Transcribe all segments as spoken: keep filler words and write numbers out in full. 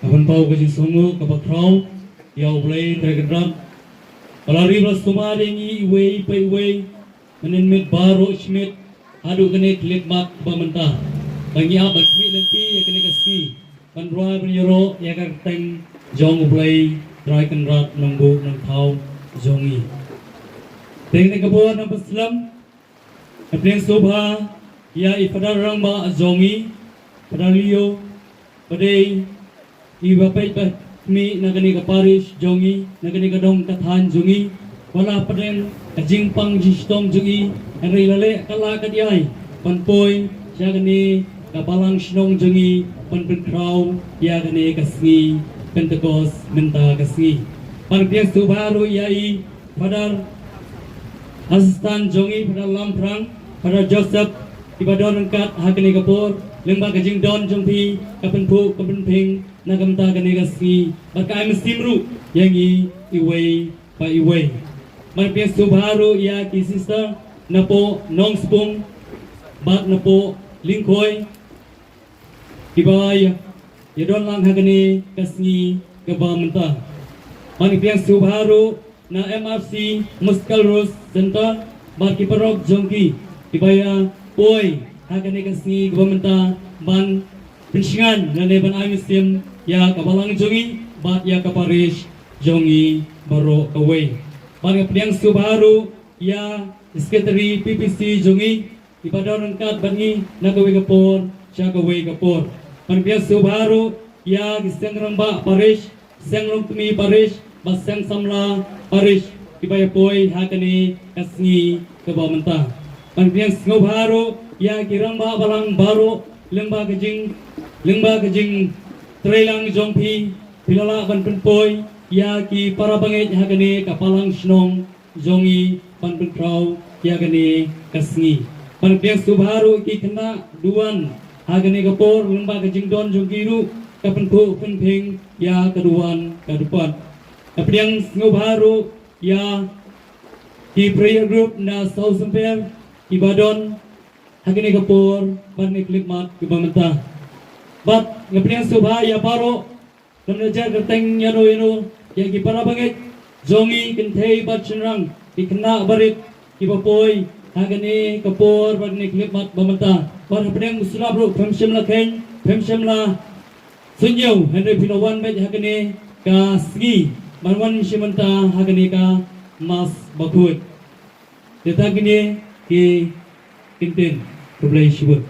Ngan pynpaw ka jingsngewnguh kaba khraw ïa U Blei Trai Kynrad, ba la ri ba la sumar ïa ngi iwei pa iwei, mynnin miet baroh shi miet, haduh kane ka khyllipmat ba mynta, ba ngi ap ban khmih lynti ïa kane ka sngi ban rwai ban ïaroh ïa ka kyrteng jong U Blei Trai Kynrad Nongbuh Nongthaw jong ngi. Te kane ka por ngan pynslem, nga pdiang sngewbha ïa i Father Rangbah jong ngi, Father Leo, ba dei iba peit ba khmih na kane ka parish jong ngi, na kane ka dong ka thaiñ jong ngi, ba la pdiang ka jingpang jingshitom jong i, hynrei la leh katba lah kat ïa i ban poi sha kane ka balang shnong jong ngi ban pynkhraw ïa kane ka sngi Pentecost mynta ka sngi. Ban pdiang sngewbha ruh ïa i Father Assistant jong ngi, Father Lamphrang, Father Joseph, kiba don ryngkat ha kane ka por, lyngba ka jingdon jong phi, ka pynphuh ka pynphieng na ka bynta kane ka sngi, bad ka ai mynsiem ruh ïa ngi iwei pa iwei. Ban pdiang sngewbha ruh ïa ki sister napoh Nongspung bad napoh Lyngkhoi, kiba ïa, ïadon lang ha kane ka sngi kaba mynta. Ban pdiang sngewbha ruh na M R C Muskal Rose Center bad ki parok jong ki, kiba ïa poi ha kane ka sngi kaba mynta ban pynshngaiñ lane ban ai mynsiem ïa ka balang jong ngi bad ïa ka parish jong ngi baroh kawei. Ban pdiang sngewbha ruh ïa Secretary P P C jong ngi, iba don ryngkat bad ngi na kawei ka por sha kawei ka por. Ban pdiang sngewbha ruh ïa ki seng rangbah parish, seng longkmie parish bad seng samla parish, kiba ïa poi ha kane ka sngi kaba mynta. Ban pdiang sngewbha ruh ïa ki rangbah balang baroh, lyngba ka jing, lyngba ka jingtreilang jong phi, phi la lah ban pynpoi ïa ki para bangeit ha kane ka balang shnong jong ngi ban pynkhraw ïa kane ka sngi. Ban pdiang sngewbha ruh ki khynnah duwan ha kane ka por, lyngba ka jingdon jong ki ruh ka pynphuh pynphieng ïa ka duwan ka dkhot. Ban pdiang sngewbha ruh ïa ki prayer group na South Sempher, kiba don ha kane ka por bad kane ka khyllipmat kaba mynta. Bad nga pdiang sngewbha ïa baroh, lem na jar kyrteng ïano ïano, ïa ki para bangeit jong ngi kynthei bad shynrang, ki khynnah barit, kiba poi ha kane ka por bad kane ka khyllipmat ba mynta. Bad hapdeng u slap ruh phim shym la kheiñ, phim shym la suidñiew, hynrei phi la wan beit ha kane ka sngi ban wan shim bynta ha kane ka Mass bakhuid. Te tang kine ki kyntien. Khublei shibun.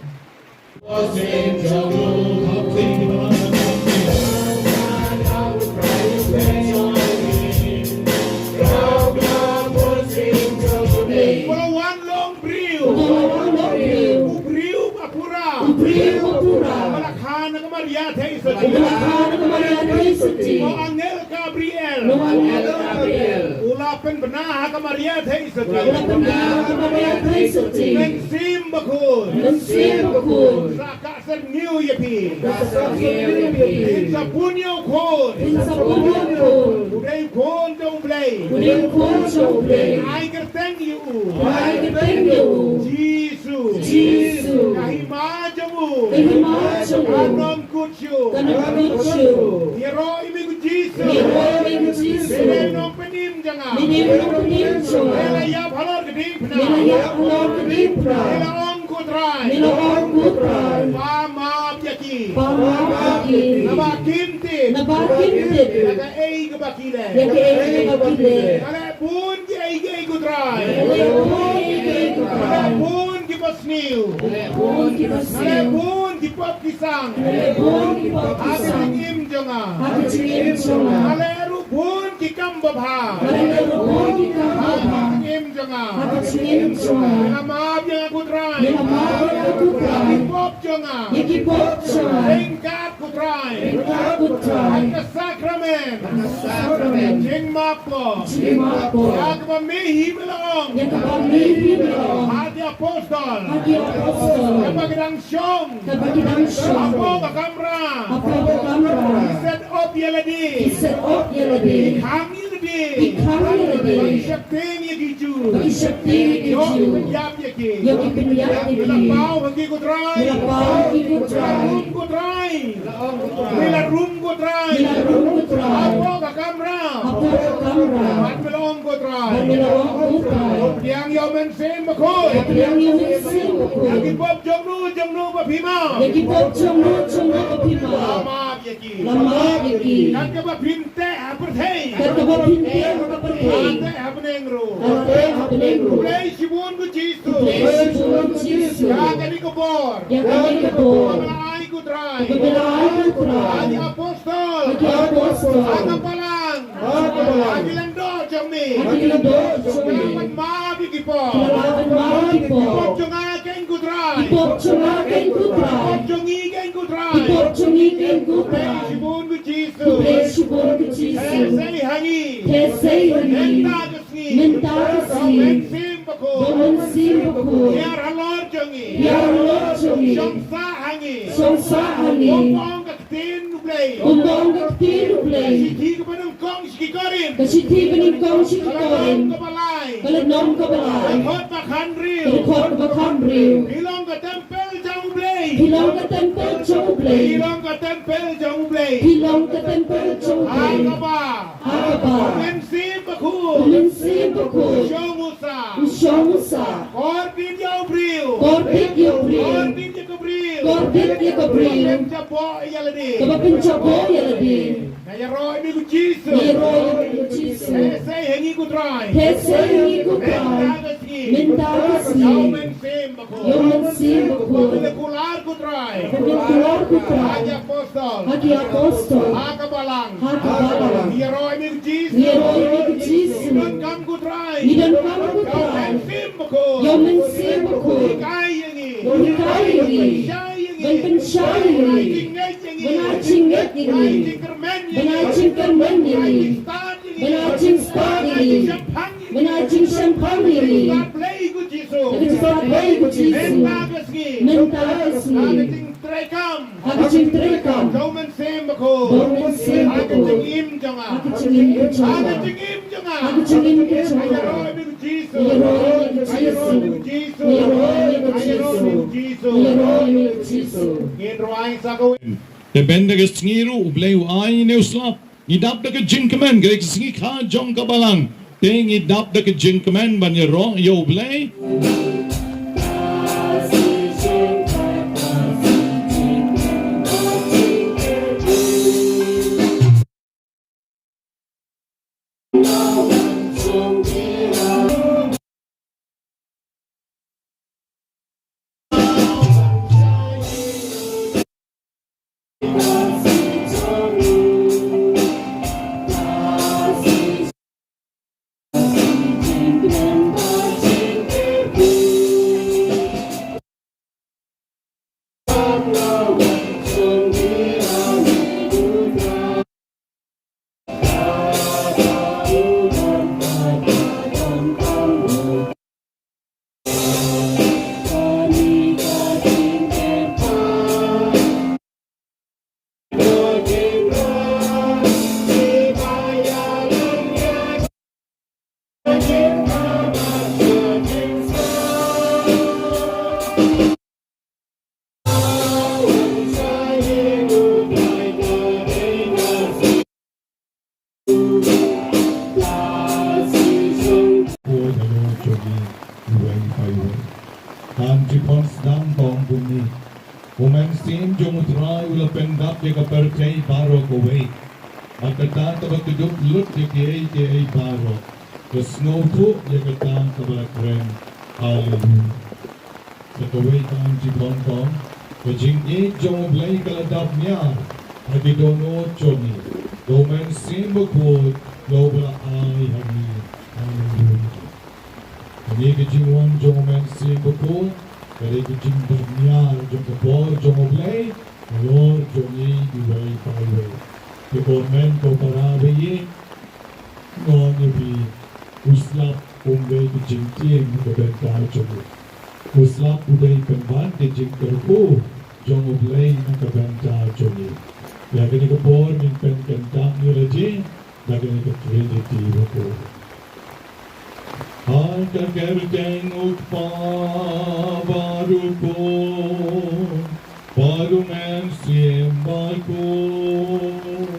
Ba la wan long briew. Ba la wan long briew. U briew ba pura. U briew ba pura. Ba la kha na ka Maria Theisotti. Ba la kha na ka Maria Theisotti. U angel Gabriel. U angel Gabriel. U la pynbna ha ka Maria Theisotti. U la pynbna ha ka Maria Theisotti. Mynsiem Bakhuid. Mynsiem Bakhuid. Sa kah syrngiew ïa phi. Sa kah syrngiew ïa phi. Phin sa bun ïa u khun. Phin sa bun ïa u khun. U dei u khun jong U Blei. U dei u khun jong U Blei. Ai kyrteng ïa u. Ai kyrteng ïa u. Jisu. Jisu. Ka hima jong u. Ka hima jong u. Ka nongkut shuh. Ka nongkut shuh. Ïaroh ïa me ko Jisu. Ïaroh ïa me ko Jisu. Me dei nongpynim jong nga. Me dei nongpynim jong nga. Me la ïap halor ka diengphna. Me la ïap halor ka diengphna. Me la ong ko Trai. Me la ong ko Trai. Ba map ïa ki. Ba map ïa ki. Naba kim tip. Naba kim tip. Ïa kaei kaba ki leh. Ïa kaei kaba ki leh. Ka leh bun kiei kiei ko Trai. Ka leh bun kiei kiei ko Trai. Ka leh bun kiba sniew. Ka leh bun kiba sniew. Ka leh bun ki pop ki sang. Ka leh bun ki pop ki sang. Ha ka jingim jong nga. Ha ka jingim jong nga. Ka leh ruh bun ki kam babha. Ka leh ruh bun ki kam babha. Ha ka jingim jong nga. Ha ka jingim jong nga. Me la map ïa nga ko Trai. Me la map ïa nga ko Trai. Ïa ki pop jong nga. Ïa ki pop jong nga. Ryngkat ko Trai. Ryngkat ko Trai. Ha ka sakramen. Ha ka sakramen. Jingmap pop. Jingmap pop. Ïa kaba me hi me la ong. Ïa kaba me hi me la ong. Ha ki apostol. Ha ki apostol. Kaba ki dang shong. Kaba ki dang shong. Hapoh ka kamra. Hapoh ka kamra. Ki set op ïa lade. Ki set op ïa lade. Ki khang ïa lade. Ki khang ïa lade. Ba ki sheptieng ïa ki Jiw. Ba ki sheptieng ïa ki Jiw. Ïoh ki pynïap ïa ki. Ïoh ki pynïap ïa ki. Me la paw ha ki ko Trai. Me la paw ha ki ko Trai. Me la rum ko Trai. Me la rum ko Trai. Ngi la rung ko Trai. Hapoh ka kamra. Hapoh ka kamra. Bad me la ong ko Trai. Bad me la ong ko Trai. Pdiang ïa u Mynsiem Bakhuid. Pdiang ïa u Mynsiem Bakhuid. Ïa ki pop jong no jong no ba phi map. Ïa ki pop jong no jong no ba phi map. La map ïa ki. La map ïa ki. Kat kaba phim teh ha pyrthei. Kat kaba phim teh ha pyrthei. Lah teh ha bneng ruh. Lah teh ha bneng ruh. Khublei shibun ko Jisu. Khublei shibun ko Jisu. Ïa kane ka bor. Ïa kane ka bor. Kaba la ai ko Trai. Kaba la ai ko Trai. Ha ki apostol. Ha ki apostol. Ha ka balang. Ha ka balang. Ha ki lyngdoh jong me. Ha ki lyngdoh jong me. Ki la wan map ïa ki pop. Ki la wan map ïa ki pop. Ki pop jong nga keiñ ko Trai. Ki pop jong nga keiñ ko Trai. Ki pop jong ngi keiñ ko Trai. Ki pop jong ngi keiñ ko Trai. Khublei shibun ko Jisu. Khublei shibun ko Jisu. Theh sei ha ngi. Theh sei ha ngi. Mynta ka sngi. Mynta ka sngi. Mynsiem Bakhuid. Mynsiem Bakhuid. Hiar halor jong ngi. Hiar halor jong ngi. Shong sah ha ngi. Shong sah ha ngi. Kum ba ong ka ktien U Blei. Kum ba ong ka ktien U Blei. Ka shithi kaba nyngkong sha ki Korinth. Ka shithi kaba nyngkong sha ki Korinth. Ka lynnong kaba lai. Ka lynnong kaba lai. Ka dkhot ba khathynriew. Ka dkhot ba khathynriew. Phi long ka templ jong U Blei. Phi long ka templ jong U Blei. Phi long ka templ jong U Blei. Phi long ka templ jong U Blei. Ha kaba. Ha kaba. U Mynsiem Bakhuid. U Mynsiem Bakhuid. U shong u sah. U shong u sah. Kordit ïa u briew. Kordit ïa u briew. Kordit ïa ka briew. Kordit ïa ka briew. Kaba pynjaboh ïa lade. Kaba pynjaboh ïa lade. Nga ïaroh ïa me ko Jisu. Nga ïaroh ïa me ko Jisu. Theh sei ha ngi ko Trai. Theh sei ha ngi ko Trai. Mynta ka sngi. Mynta ka sngi. Ïa u Mynsiem Bakhuid. Ïa u Mynsiem Bakhuid. Ba me la kular ko Trai. Ba me la kular ko Trai. Ha ki apostol. Ha ki apostol. Ha ka balang. Ha ka balang. Ngi ïaroh ïa me ko Jisu. Ngi ïaroh ïa me ko Jisu. Ngi donkam ko Trai. Ngi donkam ko Trai. Ïa u Mynsiem Bakhuid. Ïa u Mynsiem Bakhuid. Hikai ïa ngi. Hikai ïa ngi. Ban pynshai ïa ngi. Ban pynshai ïa ngi. Ban ai jingngeit ïa ngi. Ban ai jingngeit ïa ngi. Ban ai jingkyrmen ïa ngi. Ban ai jingkyrmen ïa ngi. Ban ai jingstad ïa ngi. Ban ai jingshemphang ïa ngi. Ban ai jingshemphang ïa ngi. Ïa ka jingstad Blei ko Jisu. Ïa ka jingstad Blei ko Jisu. Mynta ka sngi. Mynta ka sngi. Ha ka jingtreikam. Ha ka jingtreikam. Jong u Mynsiem Bakhuid. Jong u Mynsiem Bakhuid. Ha ka jingim jong nga. Ha ka jingim jong nga. Ha ka jingim jong nga. Ha ka jingim jong nga. Ngi ïaroh ïa me ko Jisu. Ngi ïaroh ïa me ko Jisu. Ngi ïaroh ïa me ko Jisu. Ngi ïaroh ïa me ko Jisu. Ngin rwai sa kawei. Te bad ka sngi ruh U Blei u ai ïa ngi u slap. Ngi dap da ka jingkmen, ka dei ka sngi kha jong ka balang. Te ngi dap da ka jingkmen ban ïaroh ïa U Blei. Ko da lo jong ngi iwei pa iwei. Kan jingpon sdang tang kumne. U Mynsiem jong U Trai u la pyndap ïa ka pyrthei baroh kawei. Bad kata kaba kdup lut ïa kiei kiei baroh ka sngewthuh ïa kata kaba la kren. Haleluya. Sa kawei ka jingpon tang, ka jingïeit jong U Blei ka la dap ñiar ha ki dohnud jong ngi. Da U Mynsiem Bakhuid la u ba la ai ha ngi. Haleluya. Kane ka jingwan jong U Mynsiem Bakhuid ka dei ka jingdap ñiar jong ka bor jong U Blei halor jong ngi iwei pa iwei. Te ko hynmen ko para baieit, nga ong ïa phi, u slap um dei ka jingtieng na ka bynta jong ngi. U slap u dei pynban ka jingkyrkhu jong U Blei na ka bynta jong ngi. Ïa kane ka por ngin pynkyntang ïa lade da kane ka Trinity bakhuid. Ha ka kyrteng U Kpa bad U Khun bad U Mynsiem Bakhuid.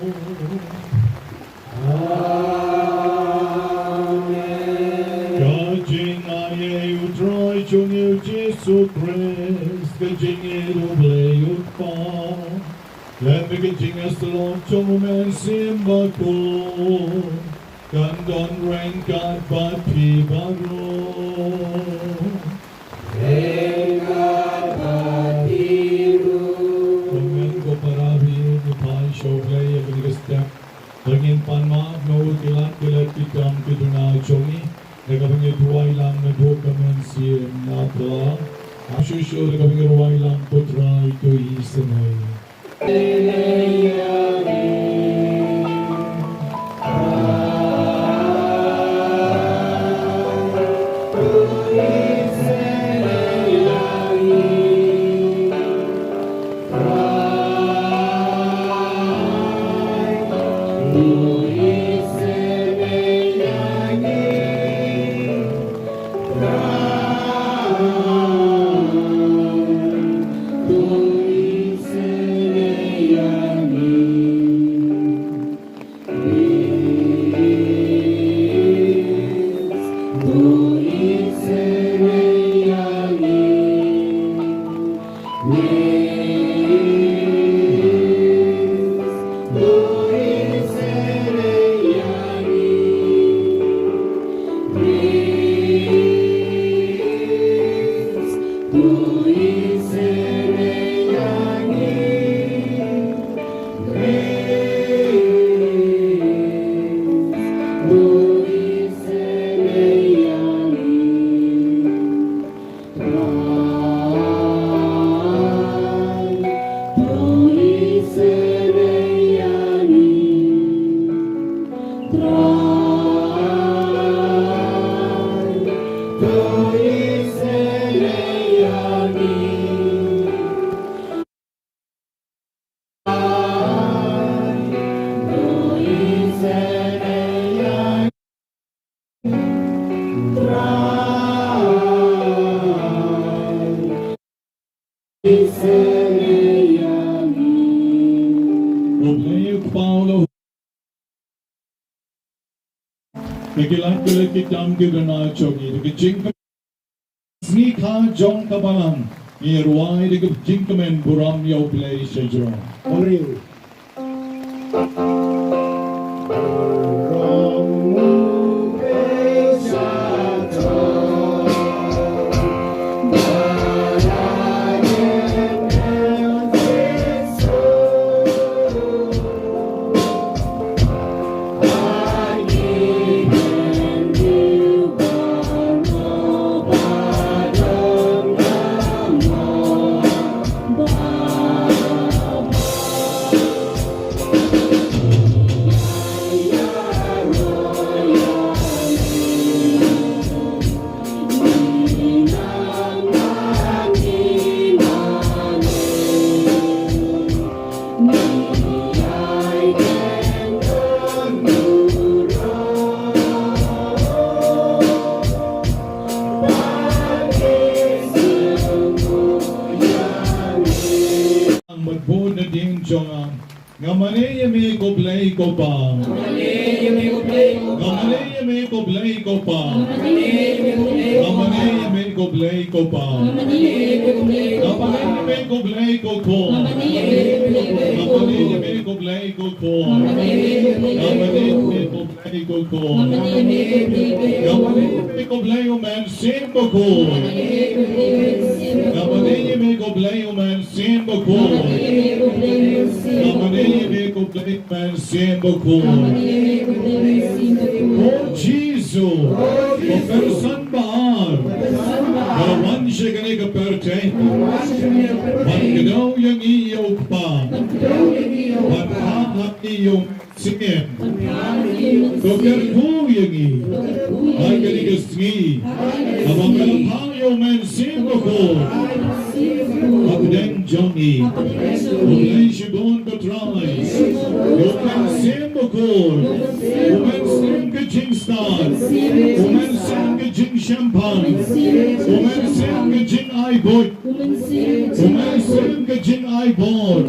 Ka jingïasyllok jong U Mynsiem Bakhuid kan don ryngkat bad phi baroh. Amen. Ko para, ngi phai sha U Blei ïa kane ka step. Ba ngin pan map na u, ki lad ki lad ki kam ki duna jong ngi. Da kaba ngin duwai lang naduh ka mynsiem na pla. Ap shuh shuh da kaba ngin duwai lang, Ko Trai, to isynei. Ka ki lad ki lad ki kam ki duna jong ngi, da ka jingkmen, sngi kha jong ka balang, ngi rwai da ka jingkmen burom ïa U Blei sha jrong. Ang bad bun na ding jong nga. Nga mane ïa me ko Blei ko Pa. Nga mane ïa me ko Blei ko Pa. Nga mane ïa me ko Blei ko Pa. Nga mane ïa me ko Blei ko Khun. Nga mane ïa me ko Blei ko Khun. Nga mane ïa me ko Blei ko Khun. Nga mane ïa me ko Blei U Mynsiem Bakhuid. Nga mane ïa me ko Blei U Mynsiem Bakhuid. Nga mane ïa me ko Blei U Mynsiem Bakhuid. Ko Jisu, ko person ba ar ba la wan sha kane ka pyrthei ban kdew ïa ngi ïa u Kpa, ban phah ha ngi ïa u Mynsiem. To kyrkhu ïa ngi ha kane ka sngi, haba me la phah ïa u Mynsiem Bakhuid hapdeng jong ngi. Khublei shibun ko Trai. U Mynsiem Bakhuid, u Mynsiem ka jingstad, u Mynsiem ka jingshemphang, u Mynsiem ka jingai buit, u Mynsiem ka jingai bor, u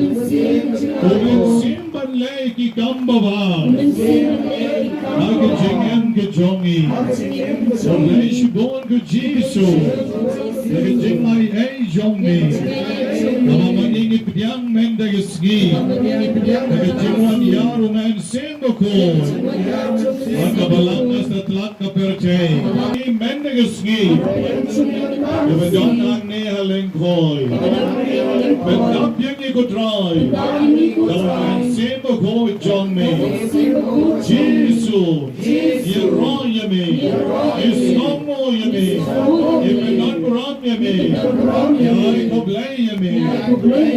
Mynsiem ban leh ki kam babha ha ka jingim ka jong ngi. Khublei shibun ko Jisu ïa ka jingai ei jong ngi. Namar ma ngi Pdiang mynta ka sngi da ka jingwan ïar u Mynsiem Bakhuid ha ka balang ka satlak ka pyrthei. Mynta ka sngi, ïa ba don hangne ha lyngkhoi, pyndap ïa ngi ko Trai da u Mynsiem Bakhuid jong me. Jisu, ïaroh ïa me, ïasngewbha ïa me, ïa pyndonkam ïa me, ïa ai khublei ïa me.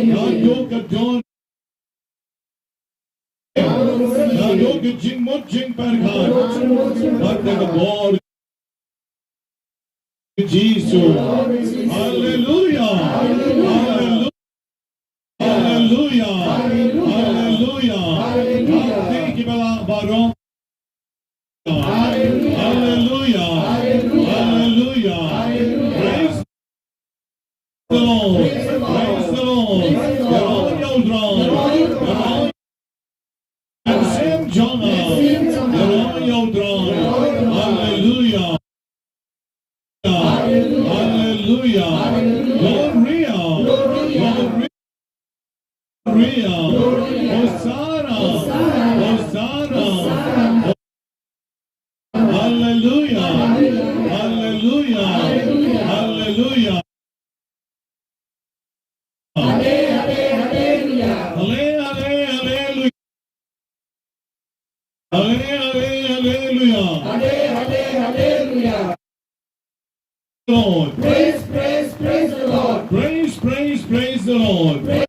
Naduh ka don, naduh ka jingmut jingpyrkhat, bad da ka bor Jisu. Haleluya. Haleluya. Haleluya. Haleluya. Haleluya. Haleluya. Haleluya. Haleluya. Haleluya. Haleluya. Haleluya. Haleluya. Haleluya. Praise the Lord. Praise the Lord. Ïaroh ïa u Trai. Ïaroh ïa u Trai. Haleluya. Haleluya. Gloria. Gloria. Hosanna. Hosanna. Haleluya. Haleluya. Haleluya. Hale, hale, haleluya. Hale, hale, haleluya. Hale, hale, haleluya. Lord. Praise, praise, praise the Lord. Praise, praise, praise the Lord. Praise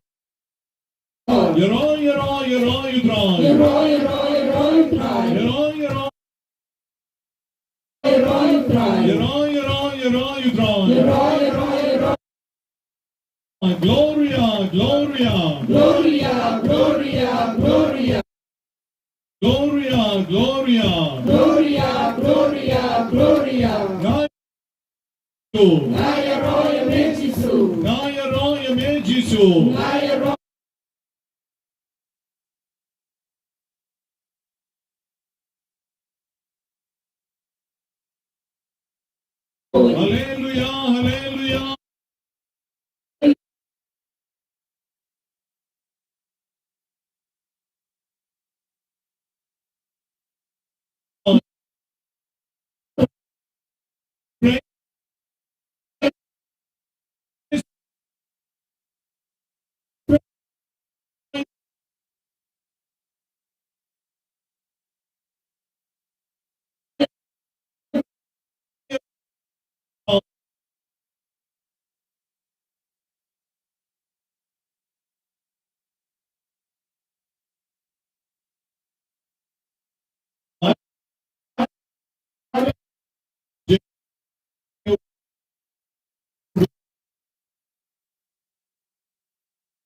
the Lord. Ïaroh, ïaroh, ïaroh ïa u Trai. Ïaroh, ïaroh, ïaroh ïa u Trai. Ïaroh, ïaroh. Ïaroh ïa u Trai. Ïaroh, ïaroh, ïaroh ïa u Trai. Ïaroh, ïaroh, ïaroh. Gloria, gloria. Gloria, gloria, gloria. Gloria, gloria. Gloria, gloria, gloria. Nga, nga ïaroh ïa me Jisu. Nga ïaroh ïa me Jisu. Nga ïaroh. Haleluya, haleluya.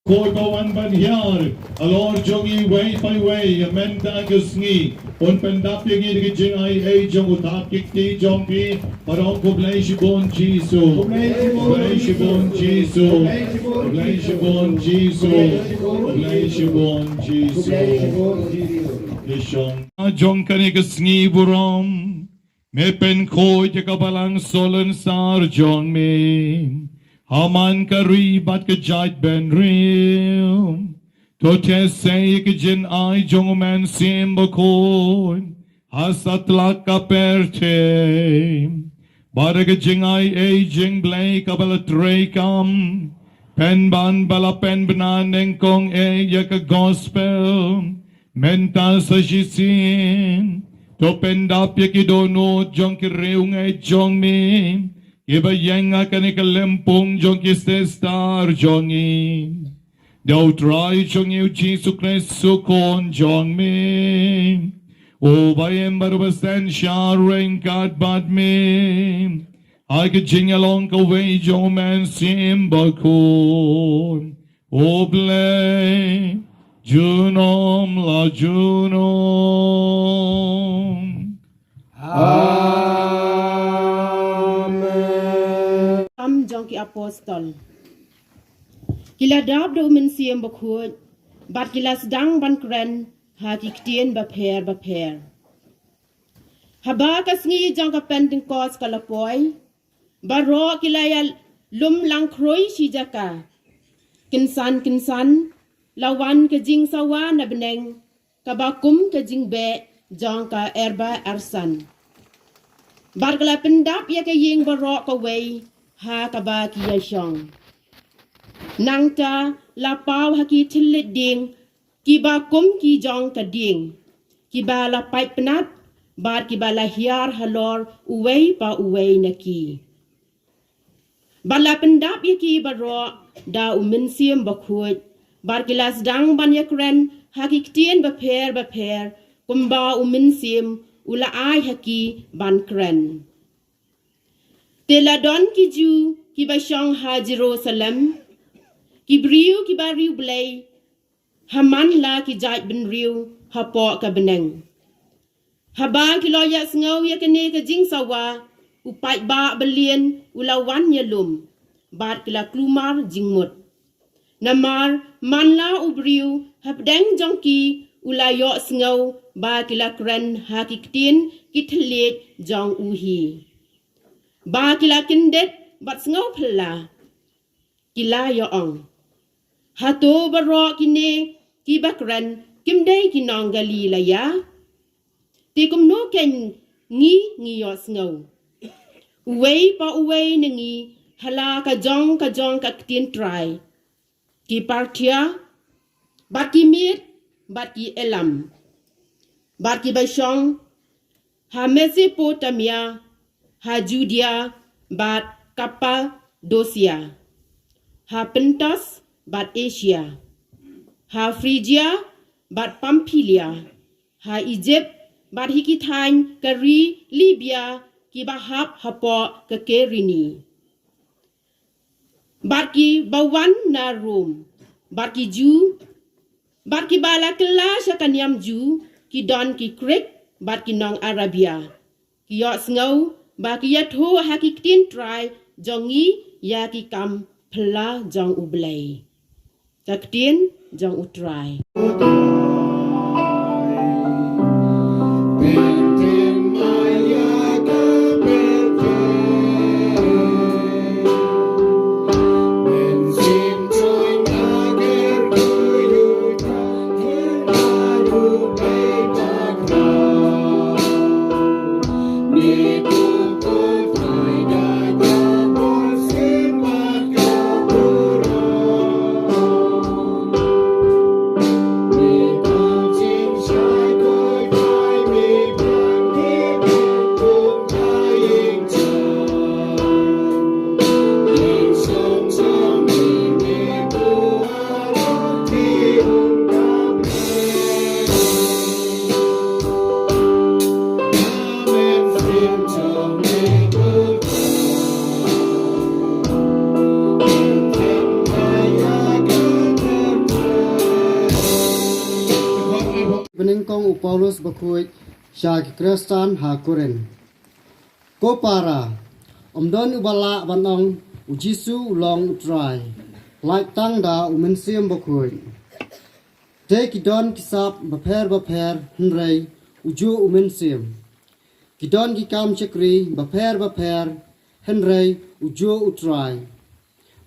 Khuid ba wan ban hiar halor jong ngi iwei pa iwei, ïa mynta ka sngi. Un pyndap ïa ngi da ka jingai ei jong u thap ki kti jong phi. Bad ong khublei shibun Jisu. Khublei shibun Jisu. Khublei shibun Jisu. Khublei shibun Jisu. Khublei shibun Jisu. Ïa shong jong kane ka sngi burom. Me pynkhuid ïa ka balang salonsar jong me ha man ka ri bad ka jaid bynriew. To test ïa ka jingai jong u Mynsiem Bakhuid ha satlak ka pyrthei. Bad da ka jingai ei jingblei kaba la treikam, pynban ba la pynbna nyngkong ei ïa ka gospel. Mynta sa shisien, to pyndap ïa ki dohnud jong ki riewngeit jong me, kiba ïeng ha kane ka lympung jong ki sister jong ngi. Da u Trai jong ngi u Jisu Khrist u Khun jong me, uba im bad uba sngewsih ryngkat bad me. Ha ka jingïalong kawei jong u Mynsiem Bakhuid. U Blei junom la junom. Amen. Kam jong ki apostol. Ki la dap da u Mynsiem Bakhuid bad ki la sdang ban kren ha ki ktien bapher bapher. Haba ka sngi jong ka Pentekost ka la poi, baroh ki la ïalum lang khrui shi jaka. Kynsan kynsan la wan ka jingsawa na bneng, kaba kum ka jingbeh jong ka erba ersan. Bad ka la pyndap ïa ka ïing baroh kawei ha kaba ki ïa shong. Nangta la paw ha ki thylliej dieng kiba kum ki jong ka dieng, kiba la pait pnat bad kiba la hiar halor uwei pa uwei na ki. Bad la pyndap ïa ki baroh da u Mynsiem Bakhuid, bad ki la sdang ban ïakren ha ki ktien bapher bapher kumba u Mynsiem u la ai ha ki ban kren. Te la don ki Jiw kiba shong ha Jerusalem, ki briew kiba riewblei ha man la ki jaitbynriew hapoh ka bneng. Haba ki la ïohsngew ïa kane ka jingsawa, u paidbah balian u la wan ïalum, bad ki la kulmar jingmut. Namar man la u briew hapdeng jong ki u la ïohsngew ba ki la kren ha ki ktien ki thylliej jong u hi. Ba ki la kyndit bad sngew phylla, ki la ïa ong, hato baroh kine kiba kren kim dei ki nong Galilea? Te kumno kein ngi ngi ïohsngew, uwei pa uwei na ngi, ha la ka jong ka jong ka ktien trai, ki Parthia, bad ki Mid, bad ki Elam, bad kiba shong ha Mesopotamia, ha Judia bad Kapadosia, ha Pontus bad Asia, ha Phrygia bad Pamphylia, ha Ijipt bad hi ki thaiñ ka ri Libia kiba hap hapoh ka Kirene, bad kiba wan na Rom, bad ki Jiw, bad kiba la kylla sha ka niam Jiw, ki don ki Krik bad ki nong Arabia. Ki ïohsngew ba ki ïathuh ha ki ktien trai jong ngi ïa ki kam phylla jong U Blei. Ka ktien jong U Trai. Banyngkong u Paulus bakhuid sha ki Khristan ha Korinth. Ko para, ym don uba lah ban ong, U Jisu u long U Trai, lait tang da U Mynsiem Bakhuid. Te ki don ki sap bapher bapher, hynrei ujuh U Mynsiem. Ki don ki kam shakri bapher bapher, hynrei ujuh U Trai.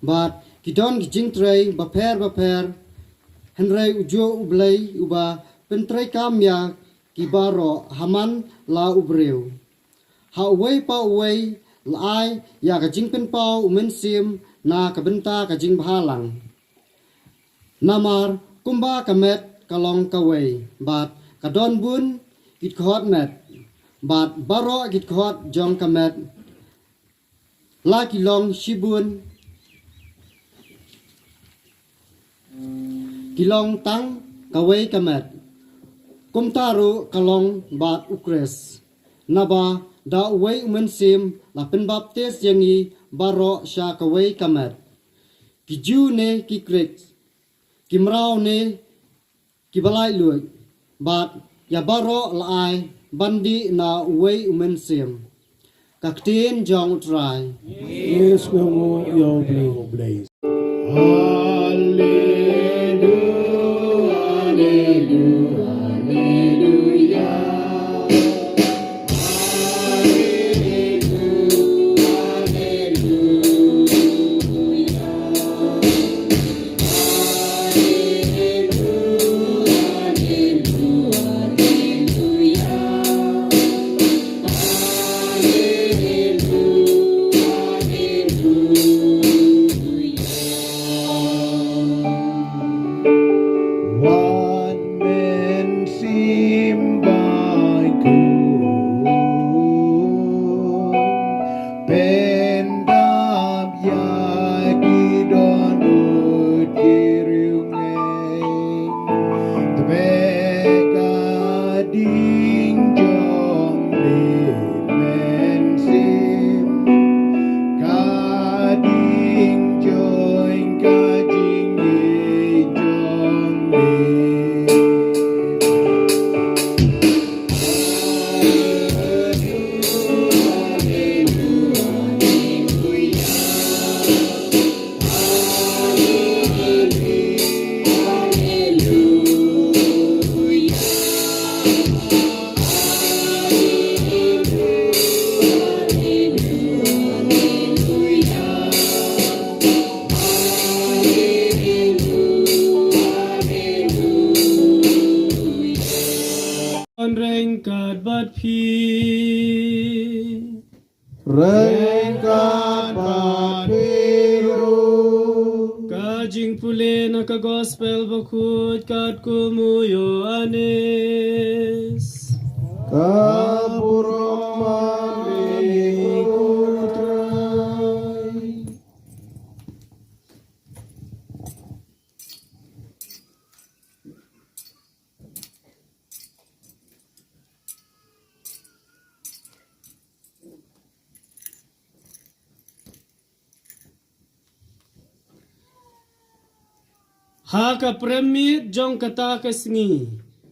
Bad ki don ki jingtrei bapher bapher, hynrei ujuh U Blei uba pyntreikam ïa ki baroh ha man la u briew. Ha uwei pa uwei la ai ïa ka jingpynpaw U Mynsiem na ka bynta ka jingbhalang. Namar kumba ka met ka long kawei, bad ka don bun ki dkhot met, bad baroh ki dkhot jong ka met la ki long shibun, ki long tang kawei ka met. Kumta ruh ka long bad U Khrist. Naba da uwei U Mynsiem la pynbaptis ïa ngi baroh sha kawei ka met, ki Jiw ne ki Krik, ki mraw ne kiba laitluid, bad ïa baroh la ai ban dih na uwei U Mynsiem. Ka ktien jong U Trai. Yes, no, yo, Blei, Blei. Hallelujah, hallelujah, hallelujah. Ryngkat bad phi. Ryngkat bad phi ruh. Ka jingpule na ka Gospel Bakhuid katkum u Ïoannis. Ka burom ïa me, ko Trai. Ha ka prem miet jong kata ka sngi,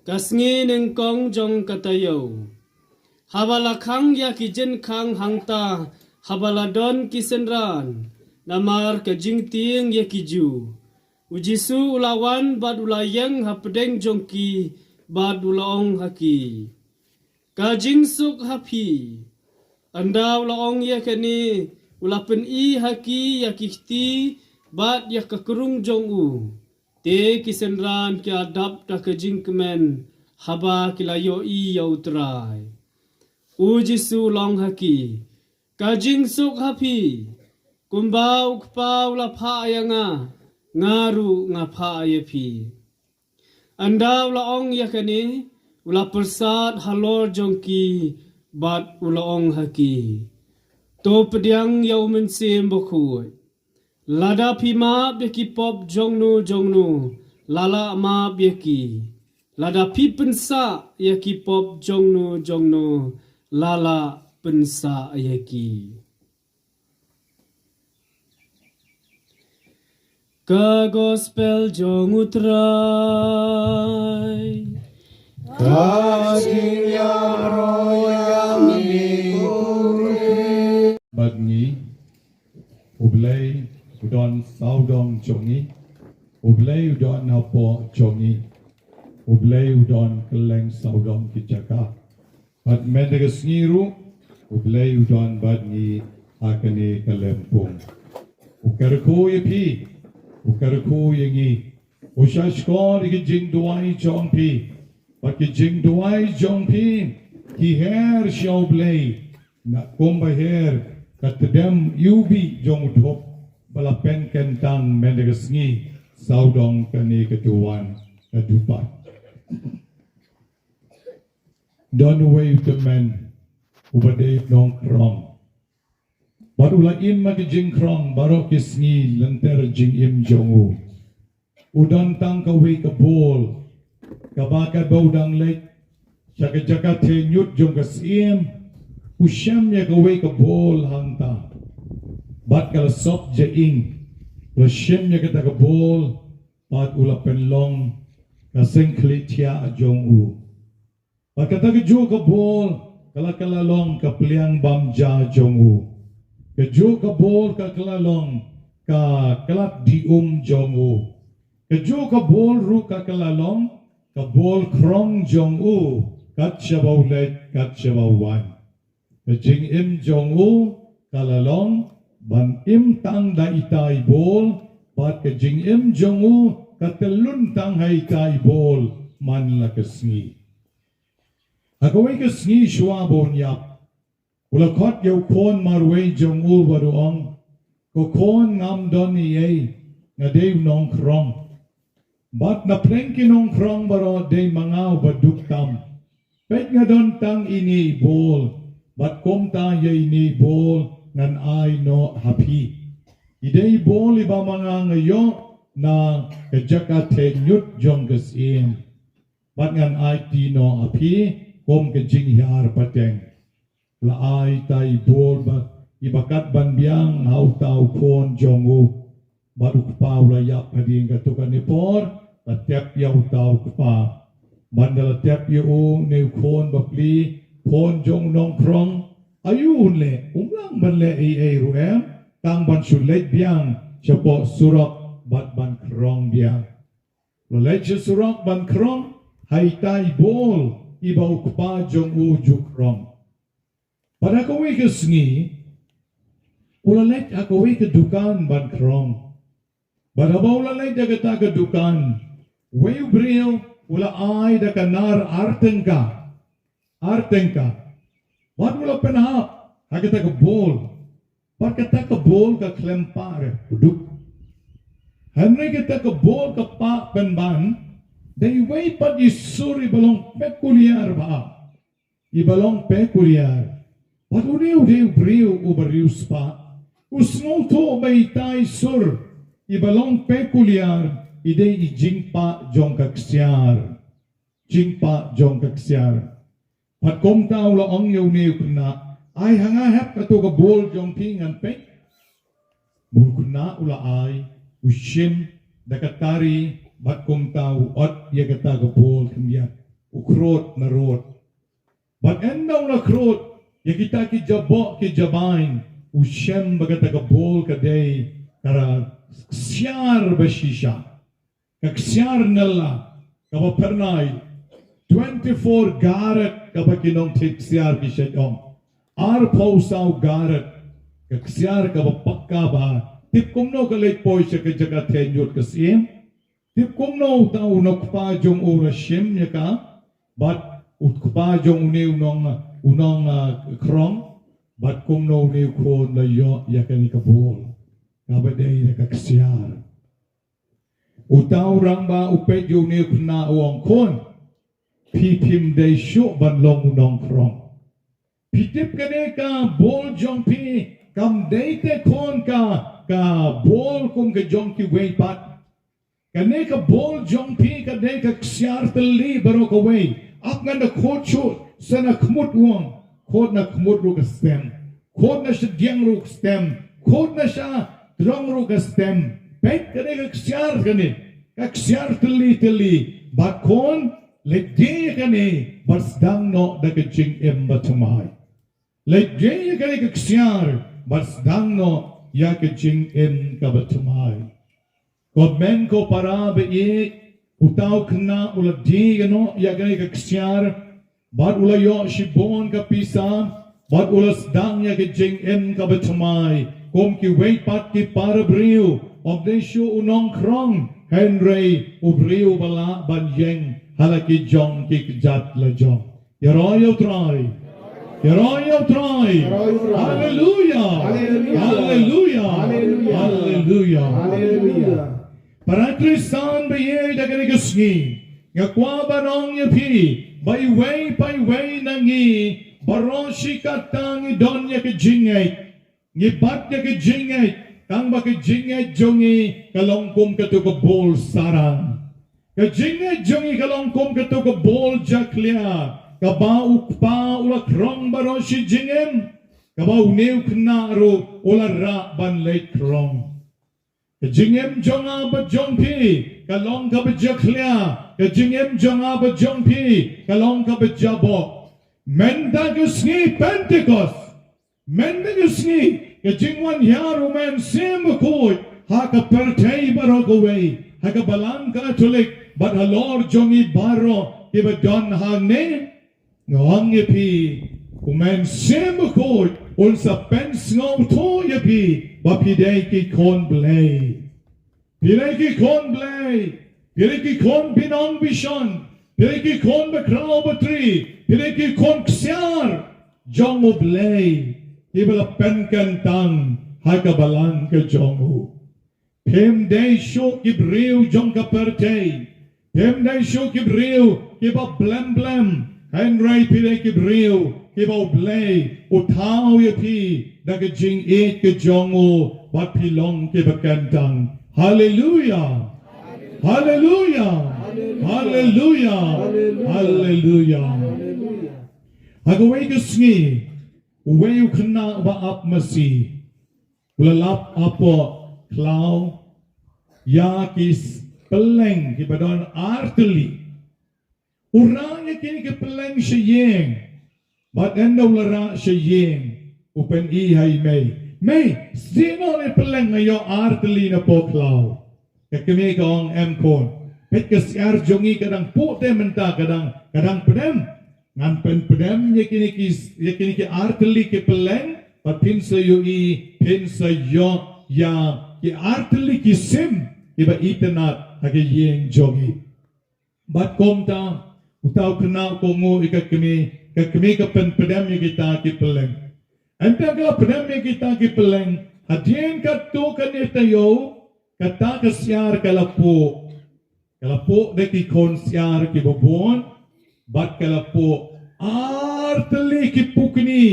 ka sngi nyngkong jong ka taïew, haba la khang ïa ki jingkhang hangta, haba la don ki synran namar ka jingtieng ïa ki Jiw, u Jisu u la wan bad u la ïeng hapdeng jong ki, bad u la ong ha ki, ka jingsuk ha phi. Ynda u la ong ïa kane, u la pyni ha ki ïa ki kti bad ïa ka krung jong u. Te ki synran ki la dap da ka jingkmen haba ki la ïohi ïa u Trai. U Jisu u la ong ha ki, ka jingsuk ha phi. Kumba u Kpa u la phah ïa nga, nga ruh nga phah ïa phi. Ynda u la ong ïa kane, u la pyrsad halor jong ki, bad u la ong ha ki, to pdiang ïa u Mynsiem Bakhuid. Lada phi map ïa ki pop jongno jongno, la lah map ïa ki. Lada phi pynsah ïa ki pop jongno jongno, la lah pynsah ïa ki. Ka Gospel jong u Trai. Ka jingïaroh ïa me, ko Khrist. Bad ngi, U Blei u don sawdong jong ngi, U Blei u don hapoh jong ngi, U Blei u don kylleng sawdong ki jaka. Bad mynta ka sngi ruh, U Blei u don bad ngi ha kane ka lympung. U kyrkhu ïa phi, u kyrkhu ïa ngi. U shahshkor ïa ki jingduwai jong phi, bad ki jingduwai jong phi ki her sha U Blei, na kumba her ka tdem ïa u bih jong u thup, ba la pynkyntang mynta ka sngi sawdong kane ka duwan ka dupat. Don uwei u tymmen uba dei u nongkhrong, bad u la im ha ki jingkhrong baroh ki sngi lynter jingim jong u. U don tang kawei ka bol, kaba katba u dang leit sha ka jaka theh ñiut jong ka syiem, u shem ïa kawei ka bol hangta. Bad ka la sop jaing, u la shem ïa kata ka bol, bad u la pynlong ka seng khlieh thiah jong u. Bad kata kajuh ka bol ka la kylla long ka pliang bam ja jong u. Kajuh ka bol ka kylla long ka klat di um jong u. Kajuh ka bol ruh ka kylla long ka bol khrong jong u, kat shaba u leit, kat shaba u wan. Ka jingim jong u ka la long ban im tang da ita i bol, bad ka jingim jong u ka tyllun tang ha ita i bol man la ka sngi. Ha kawei ka sngi shuwa ba un ïap, u la khot ïa u khun marwei jong u bad u ong, ko khun, ngam don ei ei, nga dei u nongkhrong. Bad na pdeng ki nongkhrong baroh dei ma nga uba duk tam. Peit, nga don tang ine i bol, bad kumta ïa ine i bol ngan ai noh ha phi. I dei i bol iba ma nga nga ïoh na ka jaka theh ñiut jong ka syiem. Bad ngan aiti noh ha phi kum ka jinghiar pateng. La ai ita i bol ba, iba kat ban biang ha uta u khun jong u. Bad u kpa u la ïap hadien katto katne por, la tep ïa uta u kpa. Bad ynda la tep ïa u, une u khun bapli, khun jong u nongkhrong, aïu un leh, um lah ban leh ei ei ruh em, tang ban shu leit biang shapoh surok bad ban khrong biang. U la leit sha surok ban khrong ha ita i bol iba u kpa jong u ju khrong. Bad ha kawei ka sngi, u la leit ha kawei ka dukan ban khrong. Bad haba u la leit da kata ka dukan, uwei u briew u la ai da ka nar ar tyngka. Ar tyngka. Bad u la pynhap ha kata ka bol. Bad kata ka bol ka khlem pah re u duk. Hynrei kata ka bol ka pah pynban da iwei pat i sur iba long pekuliar ba ap. Iba long pekuliar. Bad une u dei u briew uba riewspah. U sngewthuh ba ita i sur iba long pekuliar i dei i jingpah jong ka ksiar. Jingpah jong ka ksiar. Bad kumta u la ong ïa une u khynnah, ai ha nga hep kato ka bol jong phi ngan peit. Bad u khynnah u la ai, u shim da ka tari, bad kumta u ot ïa kata ka bol khyndiat, u khrud na rud. Bad ynda u la khrud ïa kita ki jaboh ki jabain, u shem ba kata ka bol ka dei ka ksiar ba shisha. Ka ksiar nylla kaba phyrnai, twenty-four karat kaba ki nongthied ksiar ki shait ong. Arphew saw karat ka ksiar kaba pakka bha. Tip kumno ka leit poi sha ka jaka theh ñiut ka syiem. Tip kumno uta u nongkpa jong u u la shim ïa ka. Bad u kpa jong une u nong, u nong, ah, khrong. Bad kumno une u khun u la ïoh ïa kane ka bol kaba dei na ka ksiar. Uta u rangbah u peit ïa une u khynnah u ong, khun, phi phim dei shuh ban long u nongkhrong. Phi tip kane ka bol jong phi kam dei te khun ka, ka bol kum ka jong kiwei pat. Kane ka bol jong phi ka dei ka ksiar tylli baroh kawei. Ap ngan da khot shuh sa na khmut u ong, khot na khmut ruh ka stem. Khot na shadiang ruh ka stem. Khot na shatdong ruh ka stem. Peit kane ka ksiar kane. Ka ksiar tylli tylli. Bad khun, leit die ïa kane bad sdang noh da ka jingim bathymmai. Leit die ïa kane ka ksiar bad sdang noh ïa ka jingim kaba thymmai. Ko hynmen ko para ba ïeit, uta u khynnah u la die noh ïa kane ka ksiar, bad u la ïoh shibun ka pisa, bad u la sdang ïa ka jingim kaba thymmai. Kum kiwei pat ki para briew, ym dei shuh u nongkhrong, hynrei u briew ba lah ban ïeng ha la ki jong ki kjat la jong. Ïaroh ïa U Trai. Ïaroh ïa U Trai. Ïaroh ïa U Trai. Haleluia. Haleluia. Haleluia. Haleluia. Haleluia. Haleluia. Para Khristan ba ïeit, da kane ka sngi nga kwah ban ong ïa phi ba iwei pa iwei na ngi baroh shi katta ngi don ïa ka jingngeit. Ngi bat ïa ka jingngeit, tang ba ka jingngeit jong ngi ka long kum kato ka bol sarang. Ka jingngeit jong ngi ka long kum kato ka bol jakhlia, kaba u kpa u la khrong baroh shi jingim, kaba une u khynnah ruh u la rah ban leit khrong. Ka jingim jong nga bad jong phi ka long kaba jakhlia, ka jingim jong nga bad jong phi ka long kaba jaboh. Mynta ka sngi Pentekost, mynta ka sngi ka jingwan hiar u Mynsiem Bakhuid ha ka pyrthei baroh kawei, ha ka Balang Katholik bad halor jong ngi baroh kiba don hangne. Nga ong ïa phi, u Mynsiem Bakhuid un sa pynsngewthuh ïa phi ba phi dei ki khun Blei. Phi dei ki khun Blei, phi dei ki khun binong bishon, phi dei ki khun bakhraw batri, phi dei ki khun ksiar jong U Blei, kiba la pynkyntang ha ka balang ka jong u. Phim dei shuh ki briew jong ka pyrthei, phim dei shuh ki briew kiba blem blem, hynrei phi dei ki briew kiba U Blei u thaw ïa phi da ka jingïeit ka jong u, bad phi long kiba kyntang. Haleluia. Haleluia. Haleluia. Haleluia. Ha kawei ka sngi, uwei u khynnah ba ap masi u la lap hapoh khlaw ïa ki s-, pylleng kiba don ar tylli. U rah ïa kine ki pylleng sha ïing. Bad ynda u la rah sha ïing, u pyni ha i mei. Mei, sdie noh ïa ki pylleng, nga ïoh ar tylli napoh khlaw. Ka kmie ka ong, em khun, peit ka syiar jong ngi ka dang puh te mynta, ka dang, ka dang pdem. Ngan pynpdem ïa kine ki, ïa kine ki ar tylli ki pylleng, bad phin sa ïohi, phin sa ïoh ïa ki ar tylli ki sim kiba itynnad ha ka ïing jong ngi. Bad kumta, uta u khynnah u kohnguh ïa ka kmie, ka kmie ka pynpdem ïa kita ki pylleng. Hynda ka la pdem ïa kita ki pylleng, hadien katto katne taïew, kata ka siar ka la puh. Ka la puh da ki khun siar kiba bun, bad ka la puh ar tylli ki pukni.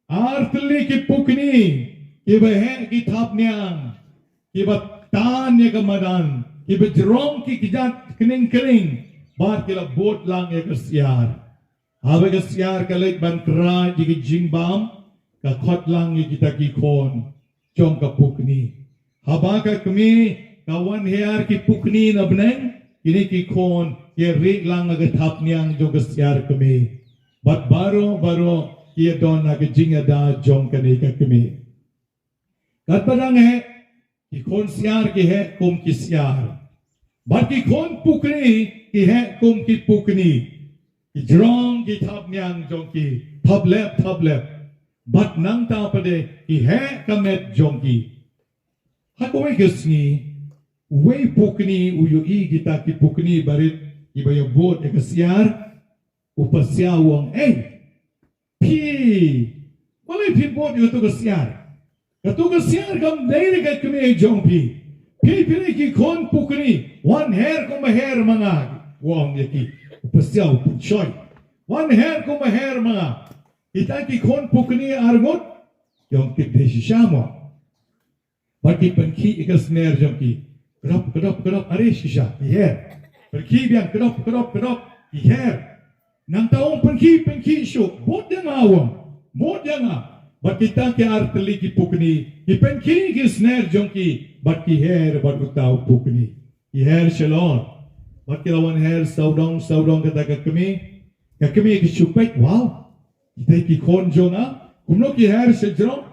Ar tylli ki pukni kiba heh ki thapniang, kiba tan ïa ka madan, kiba jrong ki kjat kning kning, bad ki la bud lang ïa ka siar. Haba ka siar ka leit ban kra ïa ki jingbam, ka khot lang ïa kita ki khun jong ka pukni. Haba ka kmie ka wan hiar ki pukni na bneng, kine ki khun ki rieh lang ha ka thapniang jong ka siar kmie. Bad baroh baroh ki ïadon ha ka jingïada jong kane ka kmie. Katba dang heh, ki khun siar ki heh kum ki siar. Bad ki khun pukni ki heh kum ki pukni. Ki jrong ki thapniang jong ki, thaplep thaplep. Bad nangta pat de ki heh ka met jong ki. Ha kawei ka sngi, uwei u pukni u ïohi kita ki pukni barit kiba ïabud ïa ka siar, u pasiaw u ong, "Ei, phi, balei phi bud ïa kato ka siar? Kato ka siar kam dei ka kmie jong phi. Phi, phi dei ki khun pukni, wan her kumba her ma nga," u ong ïa ki. U pasiaw u pynshoi, "Wan her kumba her ma nga." Kita ki khun pukni arngut ki ong, "Tip dei shisha mo." Bad ki pynkhih ïa ka sner jong ki. Kdop, kdop, kdop, are shisha, ki her. Pynkhih biang, kdop, kdop, kdop, ki her. Nangta u ong, "Pynkhih, pynkhih shuh, bud ïa nga," u ong, "bud ïa nga." Bad kita ki ar tylli ki pukni ki pynkhih ïa ki sner jong ki, bad ki her bad uta u pukni. Ki her shalor. Bad ki la wan her sawdong sawdong kata ka kmie. Ka kmie ka shu peit, "Wow, kita ki khun jong nga, kumno ki her shajrong."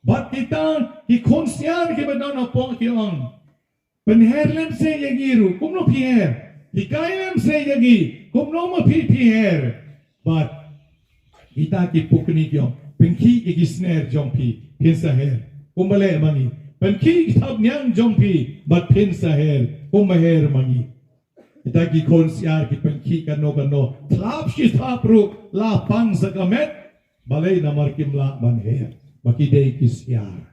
Bad kita ki khun siar kiba don hapoh ki ong, "Pynher lem seh ïa ngi ruh, kumno phi her? Hikai lem seh ïa ngi, kumno ma phi phi her?" Bad kita ki pukni ki ong, "Pynkhih ïa ki sner jong phi, phin sa her kumba leh ma ngi. Pynkhih ïa ki thapniang jong phi, bad phin sa her kumba her ma ngi." Kita ki khun siar ki pynkhih kano kano, thlap shi thlap ruh la pang sa ka met. Balei? Namar kim lah ban her ba ki dei ki siar.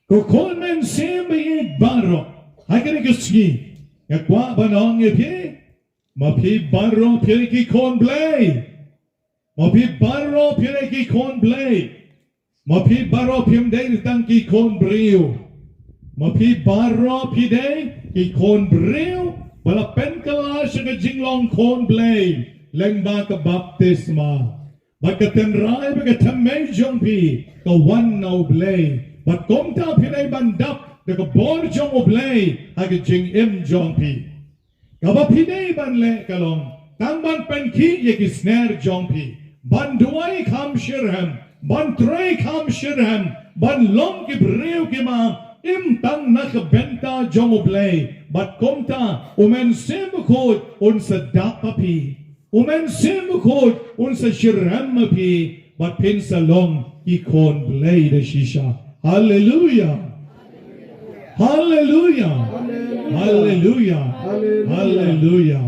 Ko khun mynsiem ba ïeit baroh, ha kane ka sngi nga kwah ban ong ïa phi, ma phi baroh phi dei ki khun Blei. Ma phi baroh phi dei ki khun Blei. Ma phi baroh phim dei tang ki khun briew. Ma phi baroh phi dei ki khun briew ba la pynkylla sha ka jinglong khun Blei lyngba ka baptisma. Bad ka tynrai bad ka thymmei jong phi ka wan na U Blei. Bad kumta phi dei ban dap da ka bor jong U Blei ha ka jingim jong phi. Kaba phi dei ban leh ka long tang ban pynkhih ïa ki sner jong phi, ban duwai kham shitrhem, ban trei kham shitrhem, ban long ki briew ki ma im tang na ka bynta jong U Blei. Bad kumta U Mynsiem Bakhuid un sa dap ha phi. U Mynsiem Bakhuid un sa shitrhem ha phi, bad phin sa long ki khun Blei da shisha. Haleluia. Haleluia. Haleluia. Haleluia.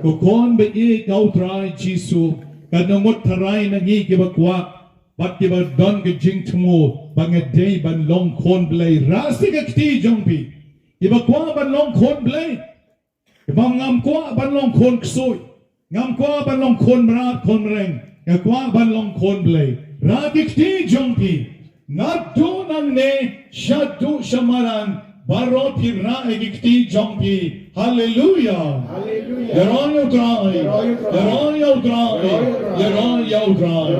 Ko khun ba ïeit na U Trai Jisu, ka nongut tharai na ngi kiba kwah bad kiba don ka jingthmu ba nga dei ban long khun Blei, rah sih ka kti jong phi. Kiba kwah ban long khun Blei, Kynmaw, ngam kwah ban long khun ksuid. Ngam kwah ban long khun mrad, khun mreng. Nga kwah ban long khun Blei. Rah ki kti jong phi. Naduh nangne shaduh sha madan, baroh phi rah ïa ki kti jong phi. Haleluia. Haleluia. Ïaroh ïa U Trai. Ïaroh ïa U Trai. Ïaroh ïa U Trai. Ïaroh ïa U Trai.